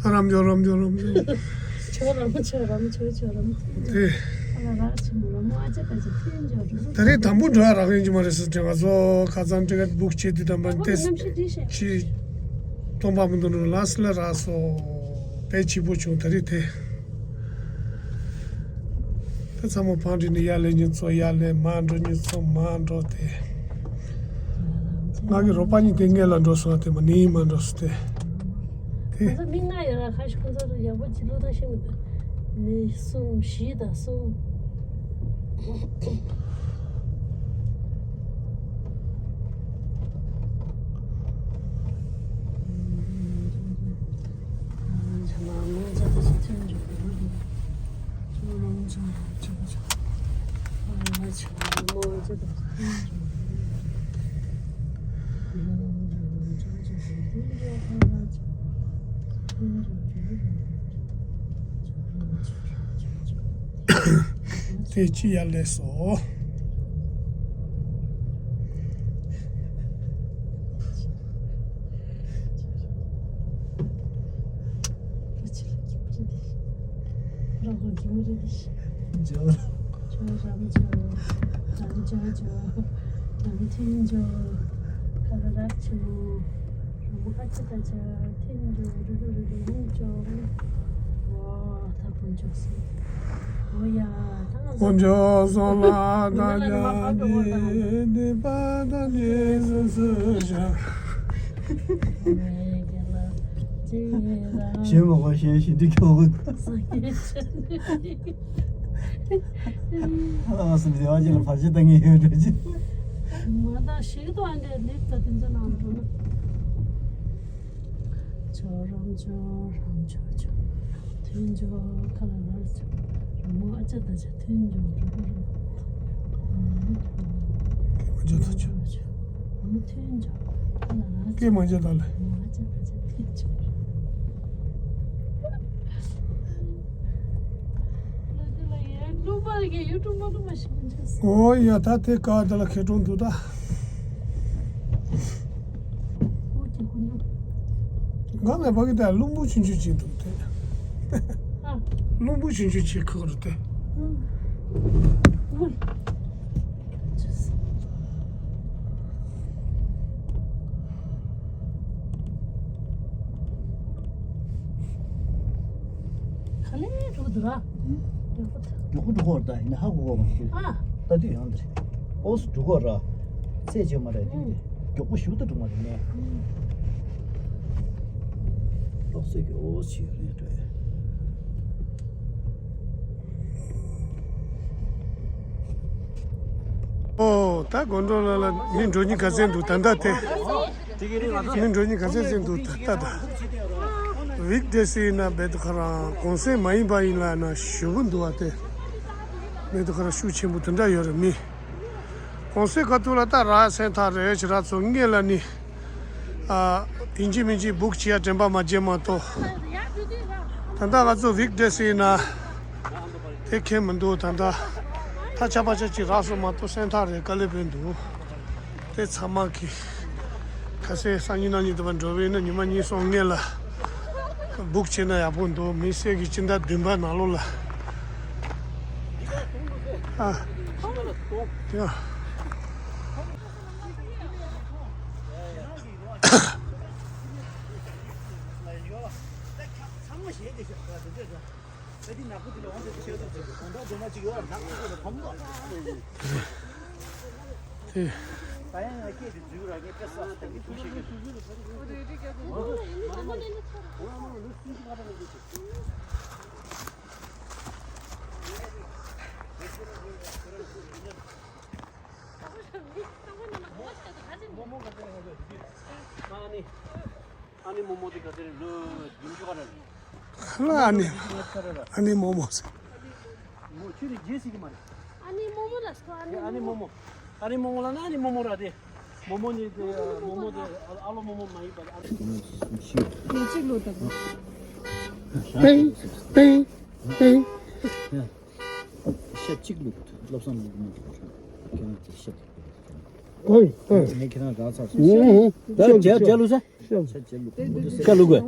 རམ་འཇོག་རམ་འཇོག་རམ་འཇོག་ཆོ་རམ་ཆོ་རམ་ཆོ་ཆོ་རམ། དེ། ཨ་ལ་རག་ཆེན་མོ་རམ་མོ་ཨ་ཅེ་ད་ཅེ་ཐེན་འཇོག་རུ། ད་རེས་དང་པོ་འགྲོ་ཡ་རག་ཡིན་གྱི་མ་རེད་ཟེར་དྲན། ང་ཚོ་ཁ་སང་ཊི་ཀེ་ཊི་བུག་བྱས་དུས་དང་པོ་ཏེ་ཅི། སྟོང་པ་མི་འདུག་འགྲོ་ལ་སི་ལ་རག་སོང་། དཔེ་སྐྱིད་པོ་བྱུང་ད་རེས་དེ། ད་ཚང་མ་ཕང་འདྲི་ནི་ཡར་ལེན་མྱི་ཚོ་ཡར་ལེན། མར་འགྲོ་མྱི་ཚོ་མར་འགྲོ་སྟེ། ང་གི་རོགས་པ་གཉིས་དེ་སྔོན་ལ་འགྲོ་སོང་། དེ་མ་ནི་མར་འགྲོ་སོང་སྟེ། དེ། ཁོ་ཚོ་མི་ལྔ་ཡོད་ར། ཁ་ཤས་ཁོ་ཚོ་ཡག་པོ་ཅིག་བློ་ཐག་ཤེས་མི་འདུག་མི་གསུམ་བཞི་དང་གསུམ། དེ་ཅི་ཡར་ལེན་སོང་། འཇོག་ཇོ་རམ་ཇོ། རམ་ཇོ་ཇོ། རམ་ཐིན་ཇོ། ཁ་ལ་རག་ཆུ། རམ་ཨ་ཅི་ད་ཅ། ཐིན་ཇོ་རུ་རུ་རུ་རུ་ཧུང་ཇོ། ཝ་ད་བུན་ཇོ་སི། ཝ་ཡ་ད་ང་ཚོ། ཀོ་ཇོ་སོ་ལ་ད་ཇ་ནི་ནི་པ་ད་ནི་སུ་སུ་ཇ། ཞེས་མ་གོ་ཞེས་ཞེས་འདི་ཁྱོ་གུ། ཧ་ལ་བ་སུ་འདི་བ་ཅི་ལ་བར་ཆད་བཏང་ངེས་ཡོད་འགྲོ་ཅི། མ་ད་ཞིག་ཏུ་ཨ་འདྲས་ལེབ་ད་དེ་ཚོ་ནང་འགྲོ་ན། ཇོ་རམ་ཇོ་རམ་ཇོ་ཇོ། ཐུན་ཇོ་ཁ་ལ་ལར་ཇོ། རམ་མོ་ཨ་ཅག་ད་ཅག་ཐུན་ཇོ་རུ་རུ་རུ། སྐད་མ་འཇོག་ད་ཆོག་སྐད་མ་འཇོག་ད་ལེ། ཨོ་ཡ་ད་དེ་ཀ་ད་ལ་ཁེ་གྲོང་འདུག་ད། ང་ལ་བ་གི་ད་རླུང་བུ་ཆུང་ཆུང་ཅིག་འདུག་དེ། རླུང་བུ་ཆུང་ཆུང་ཅིག་ཁུག་རུ་དེ། ག་ལེ་འགྲོ་འདུག་ར། མགྱོགས་པོ་འགྲོ་གོ་ར། ད་ཡིན་ན་ཧ་གོ་གོ་མ་ཤེས། ཨ། ལྟ་དུས་ཡང་འདིར་ཨོ་སུ་འགྲོ་གོ་ར། རྩད་བཅོས་མ་རེད་དེ། མགྱོགས་པོ་ཞུགས་ད་འགྲོ་མ་རེད་ནས། ཏོག་ཙེ་གི་ཨོ་སུ་ཡོད་རེད་འགྲོ། ཨོ་ད་དགོན་གྲོང་ལ་ལ་མི་འགྲོ་ཉིན་ག་ཚད་འདུག་ད་ལྟ་དེ། མི་འགྲོ་ཉིན་ག་ཚད་ཅན་འདུག་ད་ལྟ་ད། ཝིག་ཌེ་སི་ཡིན་ན་བེད་དུ་ཁ་རང་གུང་སེང་མ་ཡིན་པ་ཡིན་ལ་ན་ཞུ་བུ་འདུག་བ་དེ། བེད་དུ་ཁ་རང་ཤུགས་ཆེན་པོ་དེ་འདྲ་ཡོད་རེད་མི། གུང་སེང་ཁ་ཐུག་ལ་ད་ར་སེང་ཐག་རེད་ཅི་ར་ཚོ་ངེད་ལ་ནི། ཨ། ཡིན་གཅིག་མིན་གཅིག་བུག་བྱེད་ཡ་དྲན་པ་མ་བརྗེད་མ་གཏོགས། ད་ལྟ་ང་ཚོ་ཝིག་ཌེ་སི་ཡིན་ན། དེ་ཁེ་མི་འདུག་ད་ལྟ། ད་ཆ་པ་ཆ་གཅིག་རག་སོང་མ་གཏོགས་སེང་ཐག་རེད་དཀའ་ལས་དཔོན་འདུག་དེ་ཚང་མ་གི། ཁ་སང་སང་ཉིན་གནངས་ཉིན་དུ་བ་འགྲོ་བའི་ན་ཉི་མ་གཉིས་སོང་ངེས་ལ། བུག་བྱས་ན་ཡག་པོ་འདུག་མི་སེར་གྱི་སྤྱི་ཟླ་བདུན་པ་ནང་ལོགས་ལ། ཨ། ཡ། དེ། ད་ཡང་ང་སྐད་དེ་འཛུལ་ར་ངས་དཔེ་ས་ད་གི་ཐུག་ཤེས་གི། ཨ་ནི། ཨ་ནི་མོ་མོ་དེ་ག་ཚོད་རེད་ལོ་བདུན་ཅུ་ག་རེ་རེད། ལ་ཨ་ནི། ཨ་ནི་མོ་མོ་ཟེར། མོ་ཁྱོད་རེད་རྗེས་ཟིག་གི་མ་རེད། ཨ་ནི་མོ་མོ་ལ་སོ་ཨ་ནི་ཨ་ནི་མོ་མོ། ཨ་ནི་མོ་མོ་ལ་ན་ཨ་ནི་མོ་མོ་ར་དེ། མོ་མོ་ནི་དེ་མོ་མོ་དེ་ཨ་ལོ་མོ་མོ་མ་ཡིན་པ་ཨ་ནི། ཡ་གཅིག་ལོ་དང་། ཏེང་ཏེང་ཏེང་། ཤ་གཅིག་ལུག་བློ་བཟང་ལུག་མ་འདུག་ཁྱེད་རང་ཚོ་ཤ་གཅིག་ལུག་ཨོ་ཨོ། ངས་ཁྱེད་རང་རང་ཚར་སོང་། ཨོ་ཨོ། ད་ཇ་ཇ་ལུག་ས། ཤ་ཇ་ལུག་ཤ་ལུག་གོ།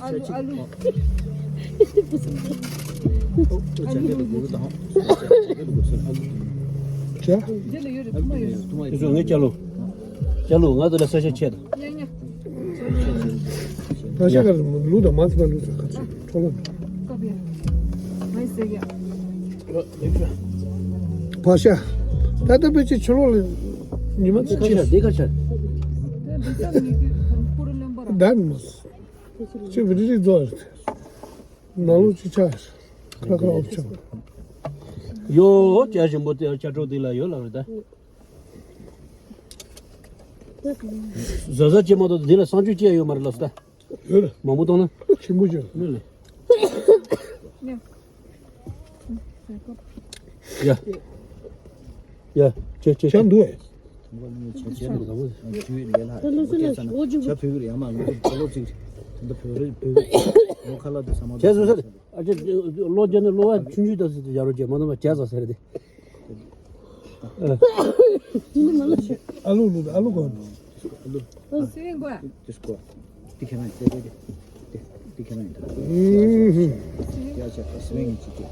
ཨ་ལུ་ཨ་ལུ། ཇ་ལུག་གོ་དང་། ཇ་ལུག་གོ་ས་ཨ་ལུ། ངས་ཇ་ལུག་ཇ་ལུག་ང་ཚོ་ལ་ས་ཤ་ཆད་དང་། ཉ་ཉ། ཕ་ཤ་ག་ལུག་དང་མ་ཚི་པ་ལུག་ཚ་ཁ་ཚི་ཁྲོ་ལ། ཕ་ཤ། ད་ལྟ་པེ་ཅི་ཆུ་ལོག་ལ་ཉི་མ་ཚི་ཆི། ཁ་ཤ་འདི་ཁ་ཤ། ད་ནི་མ་ཚི་བི་རི་རི་རྫོགས་རེད། ནང་ལོགས་ཅི་ཆ་ཁ་ཁ་ཨོབ་ཆང་། ཡོ་ཇ་ཞིམ་པོ་དེ་ཇ་གྲོགས་འདི་ལ་ཡོད་ལབ་རེད་ད། བཟའ་བཟའ་བྱེད་མ་གཏོགས་འདི་ལ་གསང་སྤྱོད་བྱེད་ཡ་ཡོད་མ་རེད་ལབ་སོང་ད། ཡོད་རེད། མང་པོ་བཏང་ན། ཆེན་པོ་ཅིག་ཡོད་རེད། ཡ། ཡ། ཁྱེད་ཁྱེད་ཁྱེད་འདུག་ཨེ། ད་ལོ་སུ་ལ་ཞོ་ཅིག་ཁྱེད་སུ་ས། ཨ་ཅེ་ལོ་རྒྱ་ནི་ལོ་བ་ཆུང་ཆུང་ད་སི་ཡ་རོ་རྒྱ་མ་ནོ་བྱ་ཟ་ཟེར་ཏེ། ཨ་ལུ་ལུ་ཨ་ལུ་གོ། སི་ཝིང་གོ། དེ་ཁྱེད་རང་ཡིན་ད། དེ་དེ་ཁྱེད་རང་ཡིན་ད། ཡ་ཆ་སི་ཝིང་ཡིན་ཅིག་དེ།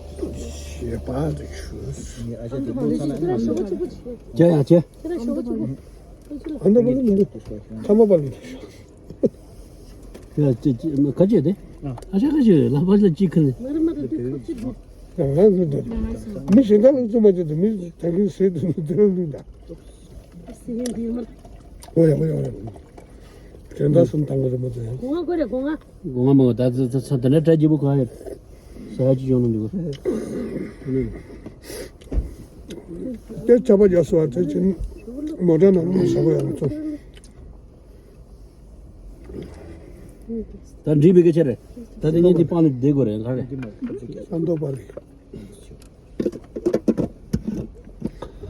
ཞེས་པ་དེ་ཞུ། ངས་ཨ་ཅག་དེ་མོ་ཚ་ན་ཡིན་ན། ཇ་ཡ་ཇ། ཁྱེད་རང་ཞོགས་ཅིག་པོ། ཁྱེད་ཚོ་ལ། ཨ་མདོ་པ་ལ་མི་འདུག་ཁམས་པ་ལ་འདུག་ཡ་ཅི་ཅི་ཁ་ཅེ་དེ། ཨ་ཅག་ཁ་ཅེ་ལ་པ་ལ་ཅི་ཁ་ནི། མ་རེད་མ་རེད་དེ་ཁ་ཅེ་དེ། ང་རང་ཚོ་འདུག་མི་གཞན་དག་ལ་བཙུན་མ་ཅི་དེ་མི་ད་གིན་ཟེར་དུ་མི་དེ་ལ་འདུག་ད། ཨ་སི་ཧེ་འདི་མ། ཨོ་ཡ་ཨོ་ཡ་ཨོ་ཡ། དོན་དག་གསུམ་དང་པོ་རེད་མ་ཚོ་ཡང་། སྒོ་ང་དགོས་རེད་སྒོ་ང་། སྒོ་ང་མ་གོ་ད་ཚ་ཚ་ཚ་དེ་འདྲ་སྐྲ་སྐྱིད་པོ་གང་ཡོད། ཟ་ཡ་ཅི་ཡོང་ནམ་འདུག་གོ། དེ་ཆ་པ་རྒྱག་སོ་བ་དེ་ཅི་མོ་ཊ་ནང་ལ་ཟ་གོ་ཡ་མ་ཚོ། ད་འགྲིག་པའི་སྐད་ཆ་རེད། ད་དེ་ཉིན་དེ་སྤང་ནས་བསྡད་དགོས་རེད་ག་རེད། ས་མདོ་པ་རེད།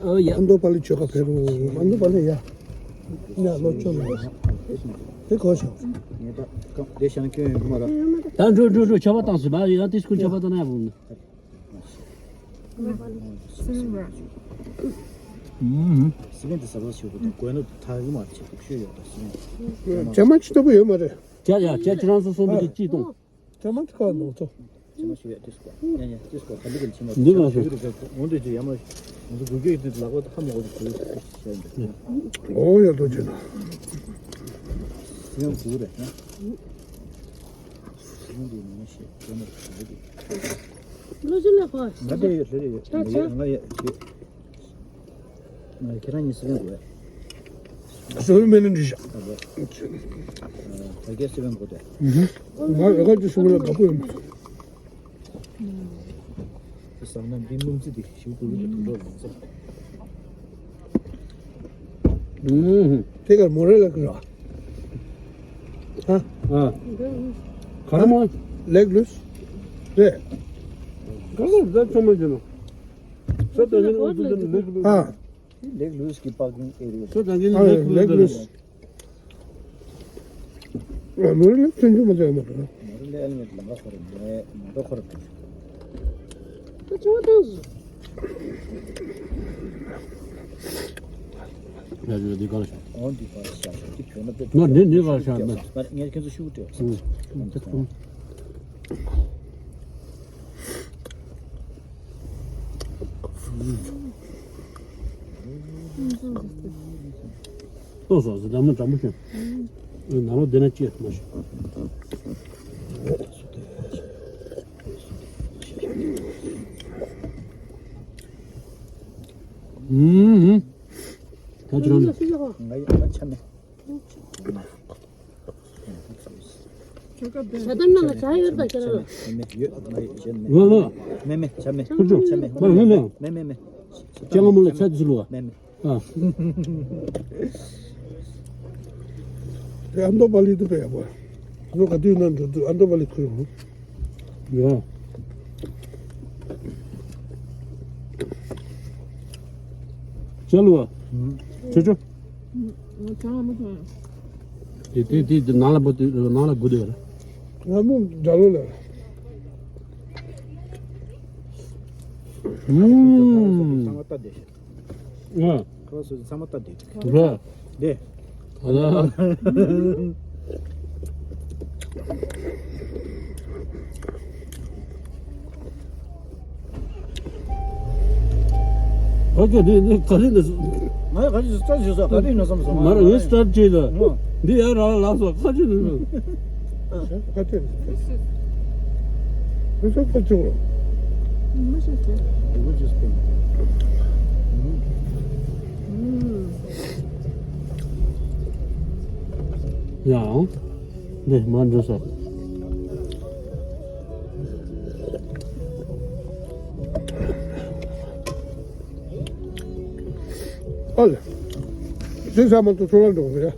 ཨོ་ཡ། ཨ་མདོ་པ་ལི་ཆོལ་ཁ་ཕེབས་རོགས། ཨ་མདོ་པ་ལི་ཡ། ཡ་ལོ་ཆོ་ལོ། དེ་གོ་ཤོག་ད་འགྲོ་འགྲོ་འགྲོ་ཆ་བ་བཏང་ཟིན་པ་ཡང་དེ་སྐུ་ཆ་བ་བཏང་ན་ཡག་པོ་མིན། སི་ལིང་ར། ཨུམ། སི་ལིང་དེ་ཟ་བ་ཞུ་གི་འདུག་གོས་ནུ་ཐག་གི་མ་བྱེད་ཤོད་ཡོད་ད་སི་ལིང་། ཇ་མ་ཆུ་ལྟ་བུ་ཡོད་མ་རེད། ཇ་ཡ་ཇ་ཁྱེད་རང་ཚོ་གསུམ་པོ་དེ་ཅི་གཏོང་། ཇ་མ་ཆུ་ཁ་ནོར་ཚོ། ཇ་མ་ཆུ་ཡ་ཏིས་ཀོ། ཡ་ཡ་ཏིས་ཀོ་ག་ལི་ག་ལི་ཆི་མ་འདི་ག་ཆ་ཕུ་རི་ཇ་ཁོ་འོན་ཏེ་ཇི་ཡ་མ་ང་ཚོ་དགོས་རྒྱུ་ཡིན་དུས་ལག་པ་ཧ་མ་གོ་དུ་ཕུ་རི་ཤ་ཡིན་འདུག་ཨོ་ཡ་ཏོ་ཇི་ན། སི་ཡང་དགོས་རེད་ན། སི་ཡང་དེ་ནས་ཤེས་ཇ་མ་ཆུ་དེ། ལོ་ཆུ་ལ་ཁོ། ང་དེ་ཡོད་ལེ་ཡོད་ང་ཡོད་ཤེས། ང་ཁྱེད་རང་གཉིས་སི་ལིང་དགོས། སི་ལིང་མེད་ན་འགྲིག་ཤག་ད་ག་སི་ལིང་དགོས་ཏེ། ང་ལས་ཀ་ཅིག་ཞུ་གི་ལ་དགའ་པོ་ཡོད་མ་རེད། དེ་བསམ་ན་འདི་སྣུམ་རྩི་དེ་ཞིག་དགོས་ཀྱི་འདུག་ལོ་ལོང་ས། དེ་གར་མོ་རེ་ལ་ཀི་ར། ཨ། ཨ། ག་རེ་མོ། ལེག་ལུས། རེད། ག་རེ་ད་ཆོ་མ་བྱེད་ནོ། ས་ད་ནི་ཨུ་ཚུ་དེ་ནི་ལེག་ལུས། ཨ། ལེག་ལུས་ཀྱི་པར་ཀིང་ཨེ་རི་ཡ། ས་ད་ནི་ཨ་ལེག་ལུས། ལེག་ལུས། ཨ་མོ་རེ་ལ་ཚུན་ཆུང་མ་ཚད་མ་རེད། མོ་རེ་ལ་ཨེ་ལ་མེད་ལམ་ཁ་ཁོ་རེ་མེད་མ་འགྲོ་ཁོ་རེ་འགྲོ། ད་ཆུང་ཐང་སུ། ཡ་ཡ་འདི་ག་ལ་ཤག་འོ་འདི་ག་ལ་ཤག་འདི་བོད་ན་དཔེ་ང་འདི་འདི་ག་ལ་ཤག་ན། ང་ངས་ཁྱེད་ཚོ་ཤུགས་སྤྲད་སོང་། ཨུ་ཚེ་ཁུམ། ལྟོས་སོང་ཟེར་འདྲ་མོ་འདྲ་མོ་བྱུང་། ཨེ་ནང་ལོགས་བསྡད་ན་ཅི་མ་ཤེས། ཨུམ། ད་ཁྱེད་རང་། ང་ཡང་ཆ་མེད། ཇ་དམ་ནང་ལ་ཇ་ཡོད་པ་ཁྱེད་རང་། མེད་མེད་ཡོད། ང་ཡང་ཆ་མེད། ལོ་ལོ། མེད་མེད་ཆ་མེད། ཁུ་ཆུ། ཆ་མེད། མ་ཡོད་ལེ། མེད་མེད་མེད། ལྕང་མོ་ལ་ཆ་ཅི་ལུ་བ། མེད་མེད། ཨ། ཨ་མདོ་པ་ལི་དུ་པེ་ཡ་པ། ཁོ་ག་དུས་ན་འགྲོ་དུས་ཨ་མདོ་པ་ལི་ཁུ་ཡོང་། ཡ། ཅ་ལུ་བ། ཆུ་ཆུ། དེ་དེ་དེ་དེ་ནང་ལ་པོ་དེ་ནང་ལ་སྒུག་དེ་བ། ང་མོ་འདྲ་ལོ་ལ། ཨུམ། ཚང་མ་ལྟ་བསྡད་ཤག་ཨ། ཁ་སོ་ཚང་མ་ལྟ་བསྡད་ཤག་ར། དེ། ཨ་ལ། ཨོ་ཀེ། འདི་འདི་ག་རེ་འདི། ང་ཡང་ག་རེ་ཞིག་སྟར་བྱས་སོང་། ག་རེ་ཡིན་ན་བསམ་སོང་། མ་རེད། ངས་སྟར་བྱས་ད། འོ། འདི་ཡར་རང་ལ་ལགས་སོ། ཁ་ཅིག་ནི། ཁ་ཅིག་ནི། ཁ་ཅིག་ཁ་ཅིག་རོ། མ་ཤེས་ཏེ། འདི་ཅིག་སྟེ། ཡང་འདི་མ་འགྲོ་ས། ཨ་ལེ། དེ་ས་མ་ཏོ་ཚོ་ལ་འགྲོ་གི་རེད།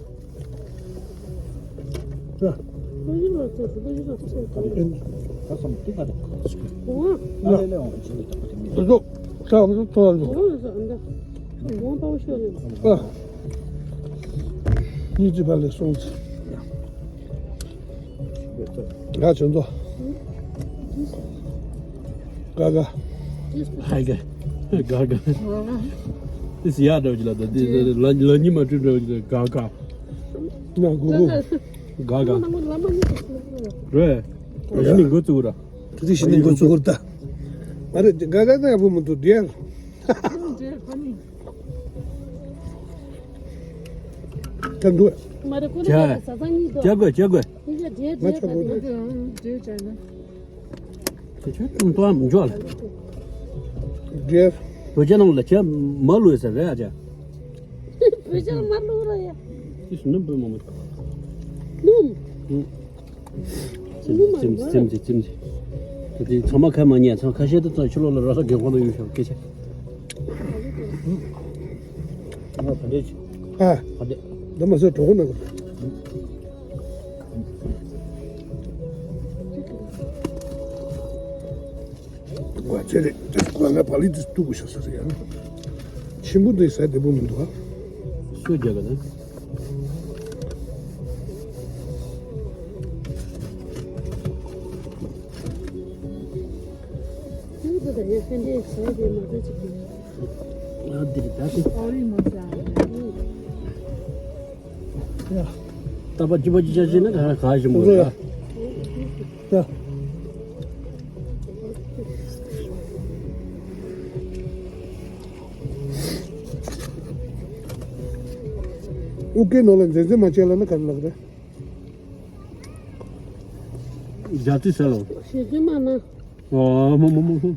ཨ། ཉིད་ཀྱི་བར་ལས་སོང་ཚེ། ཡ་ཆུ་མཚོ། ག་ག་ཧའི་ག་ག་ག་དེ་སི་ཡ་འདྲ་བ་ཅིག་ལ། ད་དེ་ལ་ལ་ཉི་མ་སྤྲིན་འདྲ་བ་ཅིག་ལ། ག་ག་ན་གུ་གུ། ག་ག་རེད། གཞི་ནས་འགོ་བཙུགས་ར། དེ་དུས་གཞི་ནས་འགོ་བཙུགས་ར་ད། ཨ་རེ་ག་ག་ན་ཡག་པོ་མི་འདུག་དེ། ད་འདུག་མ་རེད། ཁོ་ན་ཇ། ཟ་ས་གཉིས་འདུག་ཇ་དགོས། ཇ་དགོས། ཡིན་ཅག་འབྲས་ང་འབྲས་ཆོག་ག་གོ་དེ། འབྲས་བྱས་ན། དེ་ཆོས་ཀྱང་ཏོ་འཇོག་ལ། འབྲས། བོད་ཇ་ནང་ལ་ཇ་མ་ལུས་ཟེར་རེད་ཨ་ཅག་བོད་ཇ་མ་ལུས་ར་ཡ། ཅི་སུ་ནུམ་པོས་མ་མ། ནུམ། ནུམ། ཙིམ་ཙིམ་ཙིམ་ཙིམ་ཙིམ། དེ་ཚང་མ་ཁ་མ་ཉན། ཚང་ཁ་ཤས་དུ་ཚང་ཕྱི་ལོགས་ལ་ར་ས་རྒན་ཁོང་ལ་ཡོད་ཤག་སྐད་ཆ། ང་ཕ་འདྲེ་ཆུ། ཨ། ཕ་འདྲེ། འདི་མ་ཟད་གྲོགས་ནང་གི། ཝ་ཆེ་རེད། དེ་ཁོ་ང་བ་ལི་དུ་ཏུ་གུ་ཤ་ས་རེད་ཡ། ཆེན་པོ་འདི་ཟ་བདེ་པོ་མི་འདུག་ཨ། སུ་རྒྱག་ག་ན། ཨ་འདིར་ད་དེ། ཨོ་རི་མོ་ཟ། ཡ། ད་པ་ཅི་པ་ཅི་ཆ་ཆེ་ན་ག་ག་ཞིག་མོ་ཡ། ད། ཨུ་ཀེ་ནོ་ལ་འཛེམ་འཛེམ་མ་བྱས་ལ་ན་ག་རེ་ལབ་རེད། རྒྱ་ཏི་ཟེར་ལོ། ཞེ་ཚུལ་མ་ན། ཨོ་མོ་མོ་མོ་མོ།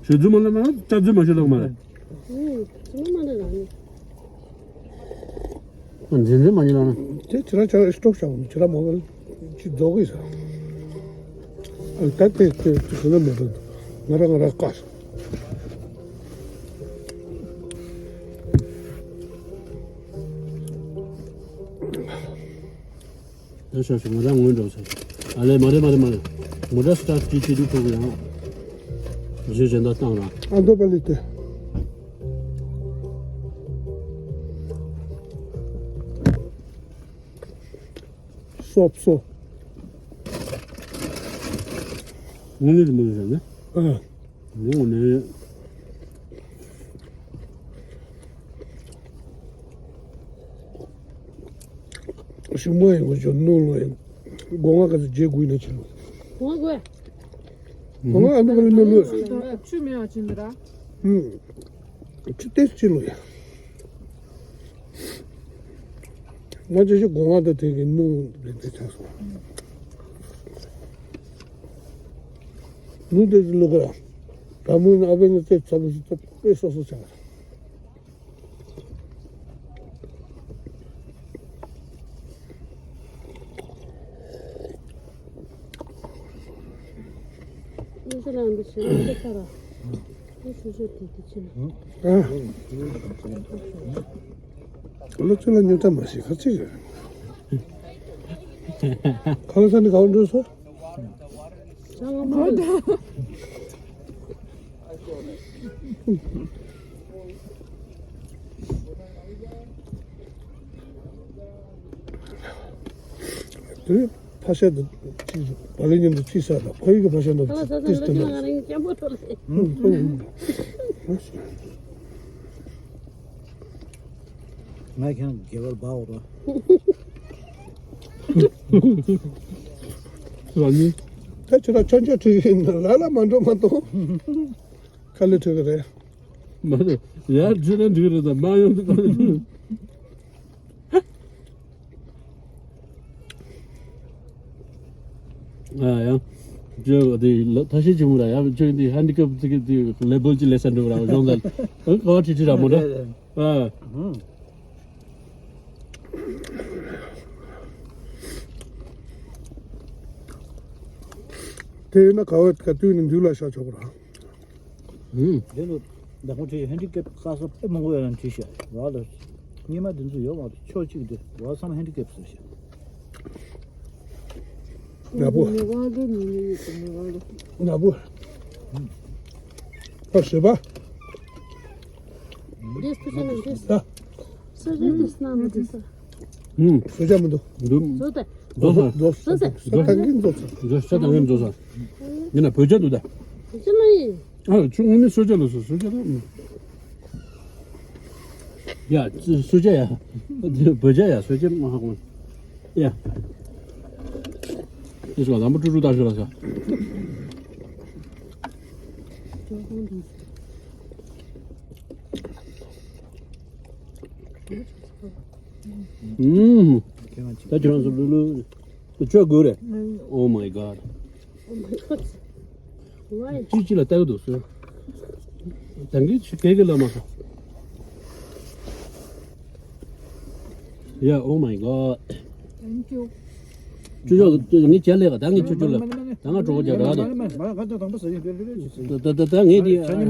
ཞེ་ཚུལ་མ་ན་མ་ན་རྒྱ་ཚུལ་མ་ཤེས་ལོ་མ་རེད། ཨུ་ཚུལ་མ་ན་ར་ནི། འཛིན་འཛིན་མ་ཉིད་ལ་ན། དེ་ཁྱེད་རང་ཁྱེད་རང་སྟོབས་ཤག་ཁྱེད་རང་མ་བལ་ཅི་རྫོགས་གི་ས། ཨ་ད་དེ་དེ་དེ་ན་མེད་པ་ང་རང་ང་རང་བཀག་ད་ཤ་ཤ་ང་རང་ངོས་འགྲོ་ས། ཨ་ལེ་མ་རེད་མ་རེད་མ་རེད། མོ་ཊ་སི་ཊར་ཊི་བྱེད་དུས་ཐུག་ཡང་། གཞི་གཞན་དག་བཏང་ར། ཨ་མདོ་པ་ལི་དེ། སོབ་སོབ། ངོ་ནི་མི་རེད་ཟེར་ནས། ཨ། ངོ་ནི། ཞུ་མ་ཡིན་གོ་ཅོ་ནོ་ལོ་ཡིན། སྒོ་ང་ག་ཚོད་བརྗེ་དགོས་ན་ཆེ་ལོ། སྒོ་ང་དགོས། སྒོ་ང་ཨ་ནུ་ག་ལ་ནོ་ལོ། ཆུ་མེད་པ་ཅིན་ར། ཨུམ། ཆུ་ཏེ་ཆེ་ལོ་ཡ། ང་ཅོ་ཞིག་སྒོ་ང་དང་དེ་གི་ནུ་རེད་དེ་ཆགས་སོང་། ནུ་དེ་ལོ་ག་ར། ད་མོ་ཨ་བེ་ནི་ཏེ་ཚ་ལོ་ཞིག་ཏེ་སོ་སོ་ཆགས། ཤུ་ཤུ་ལ་འདི་ཤི་ལ་འདི་ཁ་ར། ཤུ་ཤུ་དེ་དེ་ཆེ་ན། ཨ། ལོ་ཚོད་ལ་ཉོ་ཐབས་མ་ཤེས་ཁ་ཅིག་རེད། ཁ་ལ་ས་ནི་ག་བ་འགྲོ་སོ། ང་མ་ད། དེ་ཕ་ཤ་དེ་ཅི་བ་ལེ་ཉིན་དུ་ཅི་ཟ་ད་ཁོ་ཡི་གི་ཕ་ཤ་འདི་ཏིས་ཏི་ན། ང་རང་སྐྱེན་པོ་ཐོག་ལ། ང་ཁྱེད་རྒྱལ་བར་འབའ་འོ་ར། ལ་ནི། ད་ཁྱོད་ར་ཆོན་ཆོན་ཁྲིད་ཡིན་ལ་ལ་མ་འགྲོ་མ་གཏོང་། ཁ་ལེ་ཁྲིད་གི་རེད། མ་རེད། ཡར་འགྲོ་ན་འགྲིག་རེད་ད་མ་ཡོང་དུ་གཏོང་། ཨ་ཡང་། ཇོ་དེ་ལ་ཐ་ཤི་ཆི་མོ་ར་ཡང་ཇོ་དེ་ཧན་ཌི་ཀེབ་དེ་གི་དེ་ལེ་བལ་གྱི་ལེ་ས་འགྲོ་ར་གཞུང་ཚན། ཨ་ཀ་བ་ཁྲི་ཁྲི་ར་མོ་འདྲ། ཨ། དེ་ཡིན་ན་ག་བ་ག་དུས་ནས་འདུག་ལ་ཤ་ཆོག་ར། ཨུམ། དེ་ལོ་ཟླ་གོང་ཁྲི་ཧན་ཌི་ཀེབ་ཀ་ས་དཔེ་མང་པོ་ཡོད་ན་ཁྲི་ཤ་བ་ལ། སྙེ་མ་དེ་ཚོ་ཡོད་མ་རེད་ཕྱོགས་གཅིག་དེ་བ་ཚང་མ་ཧན་ཌི་ཀེབ་བཟོས་ཤག་ནག་པོ། མི་དབང་ལོ་ཉིན་ནི་ཡོད་དེ་མི་དབང་ལོ། ནག་པོ། ཨ་ཞེས་པ། འདྲེས་ཐུ་ཤ་ན་འདྲེས། ད། སོ་རེ་འདྲེས་ན་མི་འདྲེས་ས། ཨུམ། སོ་ཇ་མི་འདུག་འདུག་བཟོ་དེ། བཟོ་ས། བཟོ་ས། བཟོ་ས་དང་གིན་བཟོ་ས། བཟོ་ས་དང་གིན་བཟོ་ས། ཡིན་ན་བོད་ཇ་འདུག་ད། བོད་ཇ་མ་ཡིན། ཨ་ཆུ་དངོས་གནས་སོ་ཇ་ལ་སོ་སོ་ཇ་ལ། ཡ། སོ་ཇ་ཡ། བོད་ཇ་ཡ་སོ་ཇ་མ་ཧ་གོ། ཡ། ཡིན་སོ་ལམ་བུ་ཀྲུ་ཀྲུ་ད་ཞུ་ལ་ས། ཨུམ། ད་ཁྱོད་རང་ཚོ་ལུ་ལུ་ཁྱོད་དགོས་རེད། Oh my god. ཅི་ཅི་ལ་ལྟ་གི་འདུག་སོ། ད་གིན་ཆི་གེ་གི་ལ་མ་སོ། Yeah, oh my god. Thank you. ཅུ་ཅོ་ངས་བྱས་ལས་ཀ་ད་ངས་ཅུ་ཅོ་ལ་ད་ང་གྲོགས་རྒྱག་ར་ད། ད་ད་ད་ངས་དེ་ང་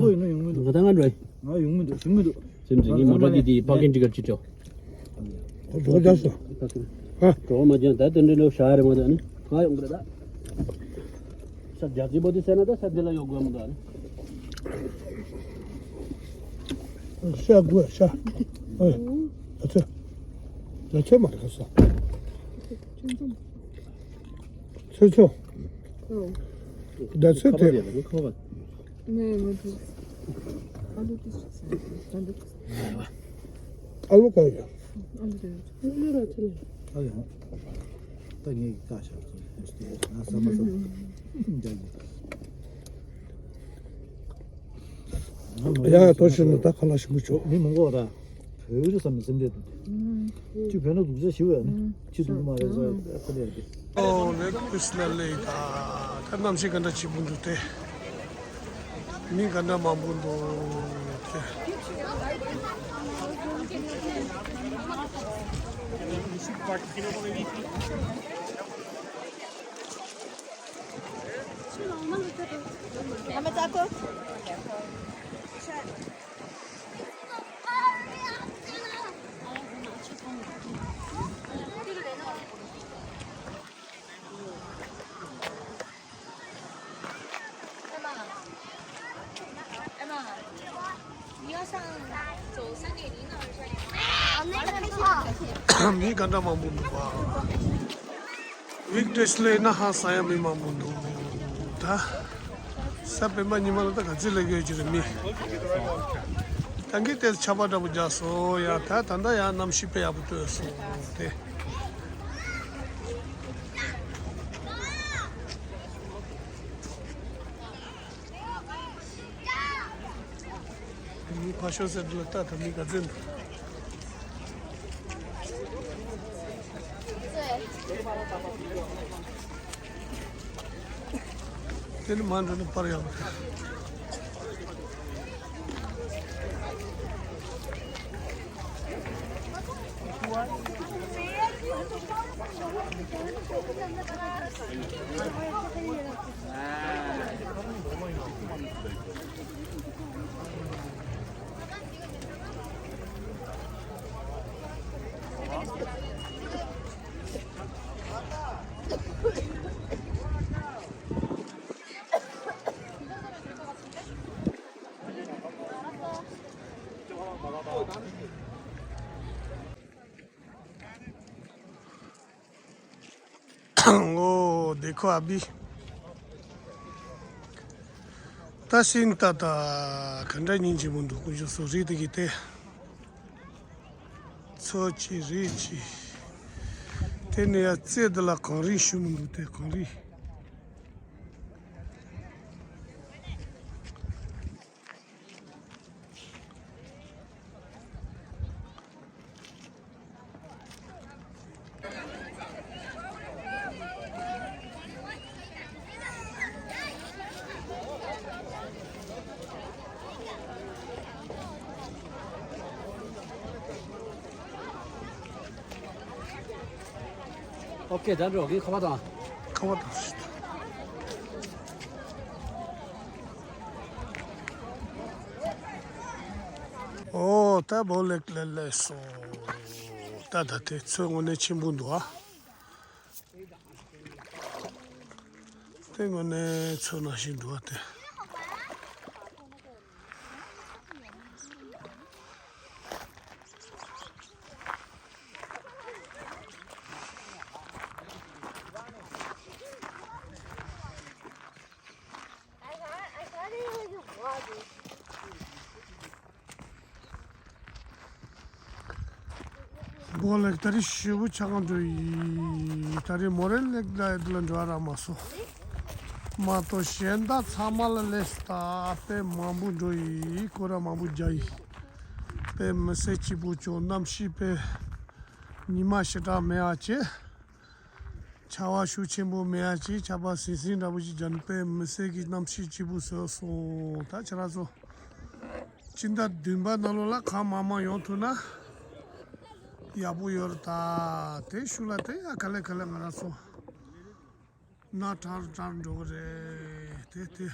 ད་ང་འགྲོ། ང་ཡོང་མི་འདུག་ཡོང་མི་འདུག་ཞུ་མི་འདུག་སེམས་ཅན་ངའི་མོ་ཊ་འདི་དེའི་ཕ་རྒན་འདི་གར་ཅི་ཅོ། འགྲོ་རྒྱག་སོ། ཧ། གྲོགས་མ་ཅན་ད་དེ་འདྲ་ལོ་ཤ་རེ་མ་ད་ནི་ང་ཡོང་གི་རེད་ད། ས་རྒྱག་ཅི་པོ་དེ་ཟེར་ན་ད་ས་དེ་ལ་ཡོད་དགོས་མ་ད་ནི། ཤ་དགོས་ཤ། ཨོ། ད་ཚོད། ད་ཚོད་མ་རེད་ཁ་ས། ཚོད་ཚོད། ད་ཚོད་དེ། ཁོ་བ། ནས་མི་འདུག་ཨ་ལུ་དེ་ཞིག་ཟ་ཡ་ཨ་ལུ་ག་ཡོད། ཨ་ལུ་དེ་ཡོད། ཨ་ལུ་ར་ཚུལ། ཨ་ཡོང་། ད་ངས་ཀྱི་བཀའ་ཤག་ཚོ་ཡོད་དེ་ང་ཟ་མ་ཟ། འཇག་གི། ཡ་ཡ་ཏོ་ཤི་ནི་ད་ཁ་ལ་ཞིམ་པོ་བྱོས། མི་མང་པོ་ར། བོད་རི་བསམ་ནས་སེམས་ཁྲལ་འདུག་སྟེ། ཅི་བོད་ན་འདུག་ས་ཞིག་བས་ན་ཅི་འདུག་མ་རེད་ཟེར་ཁ་ལས་ཀྱི། ཨོ་རེད་ཁུ་སི་ལ་ལེ་ད་ད་གནམ་གཤིས་ག་འདྲ་ཆེ་པོ་འདུག་སྟེ། མི་ག་འདྲ་མང་པོ་འདུག་སྟེ། མི་ག་འདྲ་མང་པོ་འདུག་པ། ཝིག་ཌེ་སི་ལ་ཡིན་ན་ཧང་སང་ཡ་མི་མང་པོ་འདུག་ད་གཟའ་སྤེན་པ་ཉི་མ་ལ་ད་ག་ཚོད་སླེབས་ཡོད་ཀྱི་རེད་མི། ད་གིན་ཏོག་ཙམ་ཆར་པ་འདྲ་པོ་རྒྱག་སོང་ཡ། ད་ད་ལྟ་ཡང་གནམ་གཤིས་དཔེ་ཡག་པོ་སྟོན་སོང་སྟེ། མི་ཕར་ཤོག་ཟེར་དུས་ལ་ལྟ་ད་མི་ག་ཚོད་འདུག་དེ་ནི་མ་འགྲོ་ན་པར་ཡག་པོ་རེད། ཨོ་དེ་ཁོ་ཨ་བི། ད་ཤིན་ཏ་ད་ག་འདྲ་སྙིང་རྗེ་མོ་འདུག་ཁོ་ཞུ་སོ་རི་དེ་གི་དེ། ཚོ་ཅི་རི་ཅི། དེ་ནས་ཡ་རྩེ་འདི་ལ་གངས་རི་ཞུ་མི་འདུག་དེ་གངས་རི། ཨོ་ཁེ། ད་འགྲོ་གི། ཁ་པར་དང་། ཁ་པར་དང་། ཨོ་ད་བོ་ལེགས་ལེགས་ལེགས་སོ། ད་ད་དེ་ཚོ་དངོས་གནས་ཆེན་པོ་འདུག་ཨ། དེ་དངོས་གནས་ཚོ་ནང་བཞིན་འདུག་ཨ་དེ། བོ་ལེགས། ད་རེས་ཞེ་པོ་ཆ་གང་འགྲོ་ཡི། ད་རེས་མོ་རེ་ལེགས་ལ་ཡེད་ལ་འགྲོ་ར་མ་སོང་། མ་གཏོགས་གཞན་དག་ཚང་མ་ལ་ལས་ད་དཔེ་མང་པོ་འགྲོ་ཡི། སྐོར་ར་མང་པོ་རྒྱག་ཡི། དཔེ་མི་སེར་སྐྱིད་པོ་ཅོ་གནམ་གཤིས་དཔེ་ཉི་མ་ཞེ་དྲག་མེད་ཨ་ཅེ། ཆར་པ་ཤུགས་ཆེན་པོ་མེད་ཡ་ཅིག་ཆར་པ་ཟིང་ཟིང་འདྲ་པོ་ཅིག་རྒྱག་ནས་དཔེ་མི་སྲིད་ཀྱི་གནམ་གཤིས་སྐྱིད་པོ་བཟོས་སོང་། ད་ཁྱེད་རང་ཚོ་སྤྱི་ཟླ་བདུན་པ་ནང་ལོགས་ལ་གང་མང་མང་ཡོང་ཐུབ་ན་ཡག་པོ་ཡོད་རེད། ད་དེ་ཤུལ་ལ་དེ་ཡ་ག་ལེ་ག་ལེ་ང་རང་ཚོ་ན་དྲག་དྲག་འགྲོ་གི་རེད་དེ་དེ།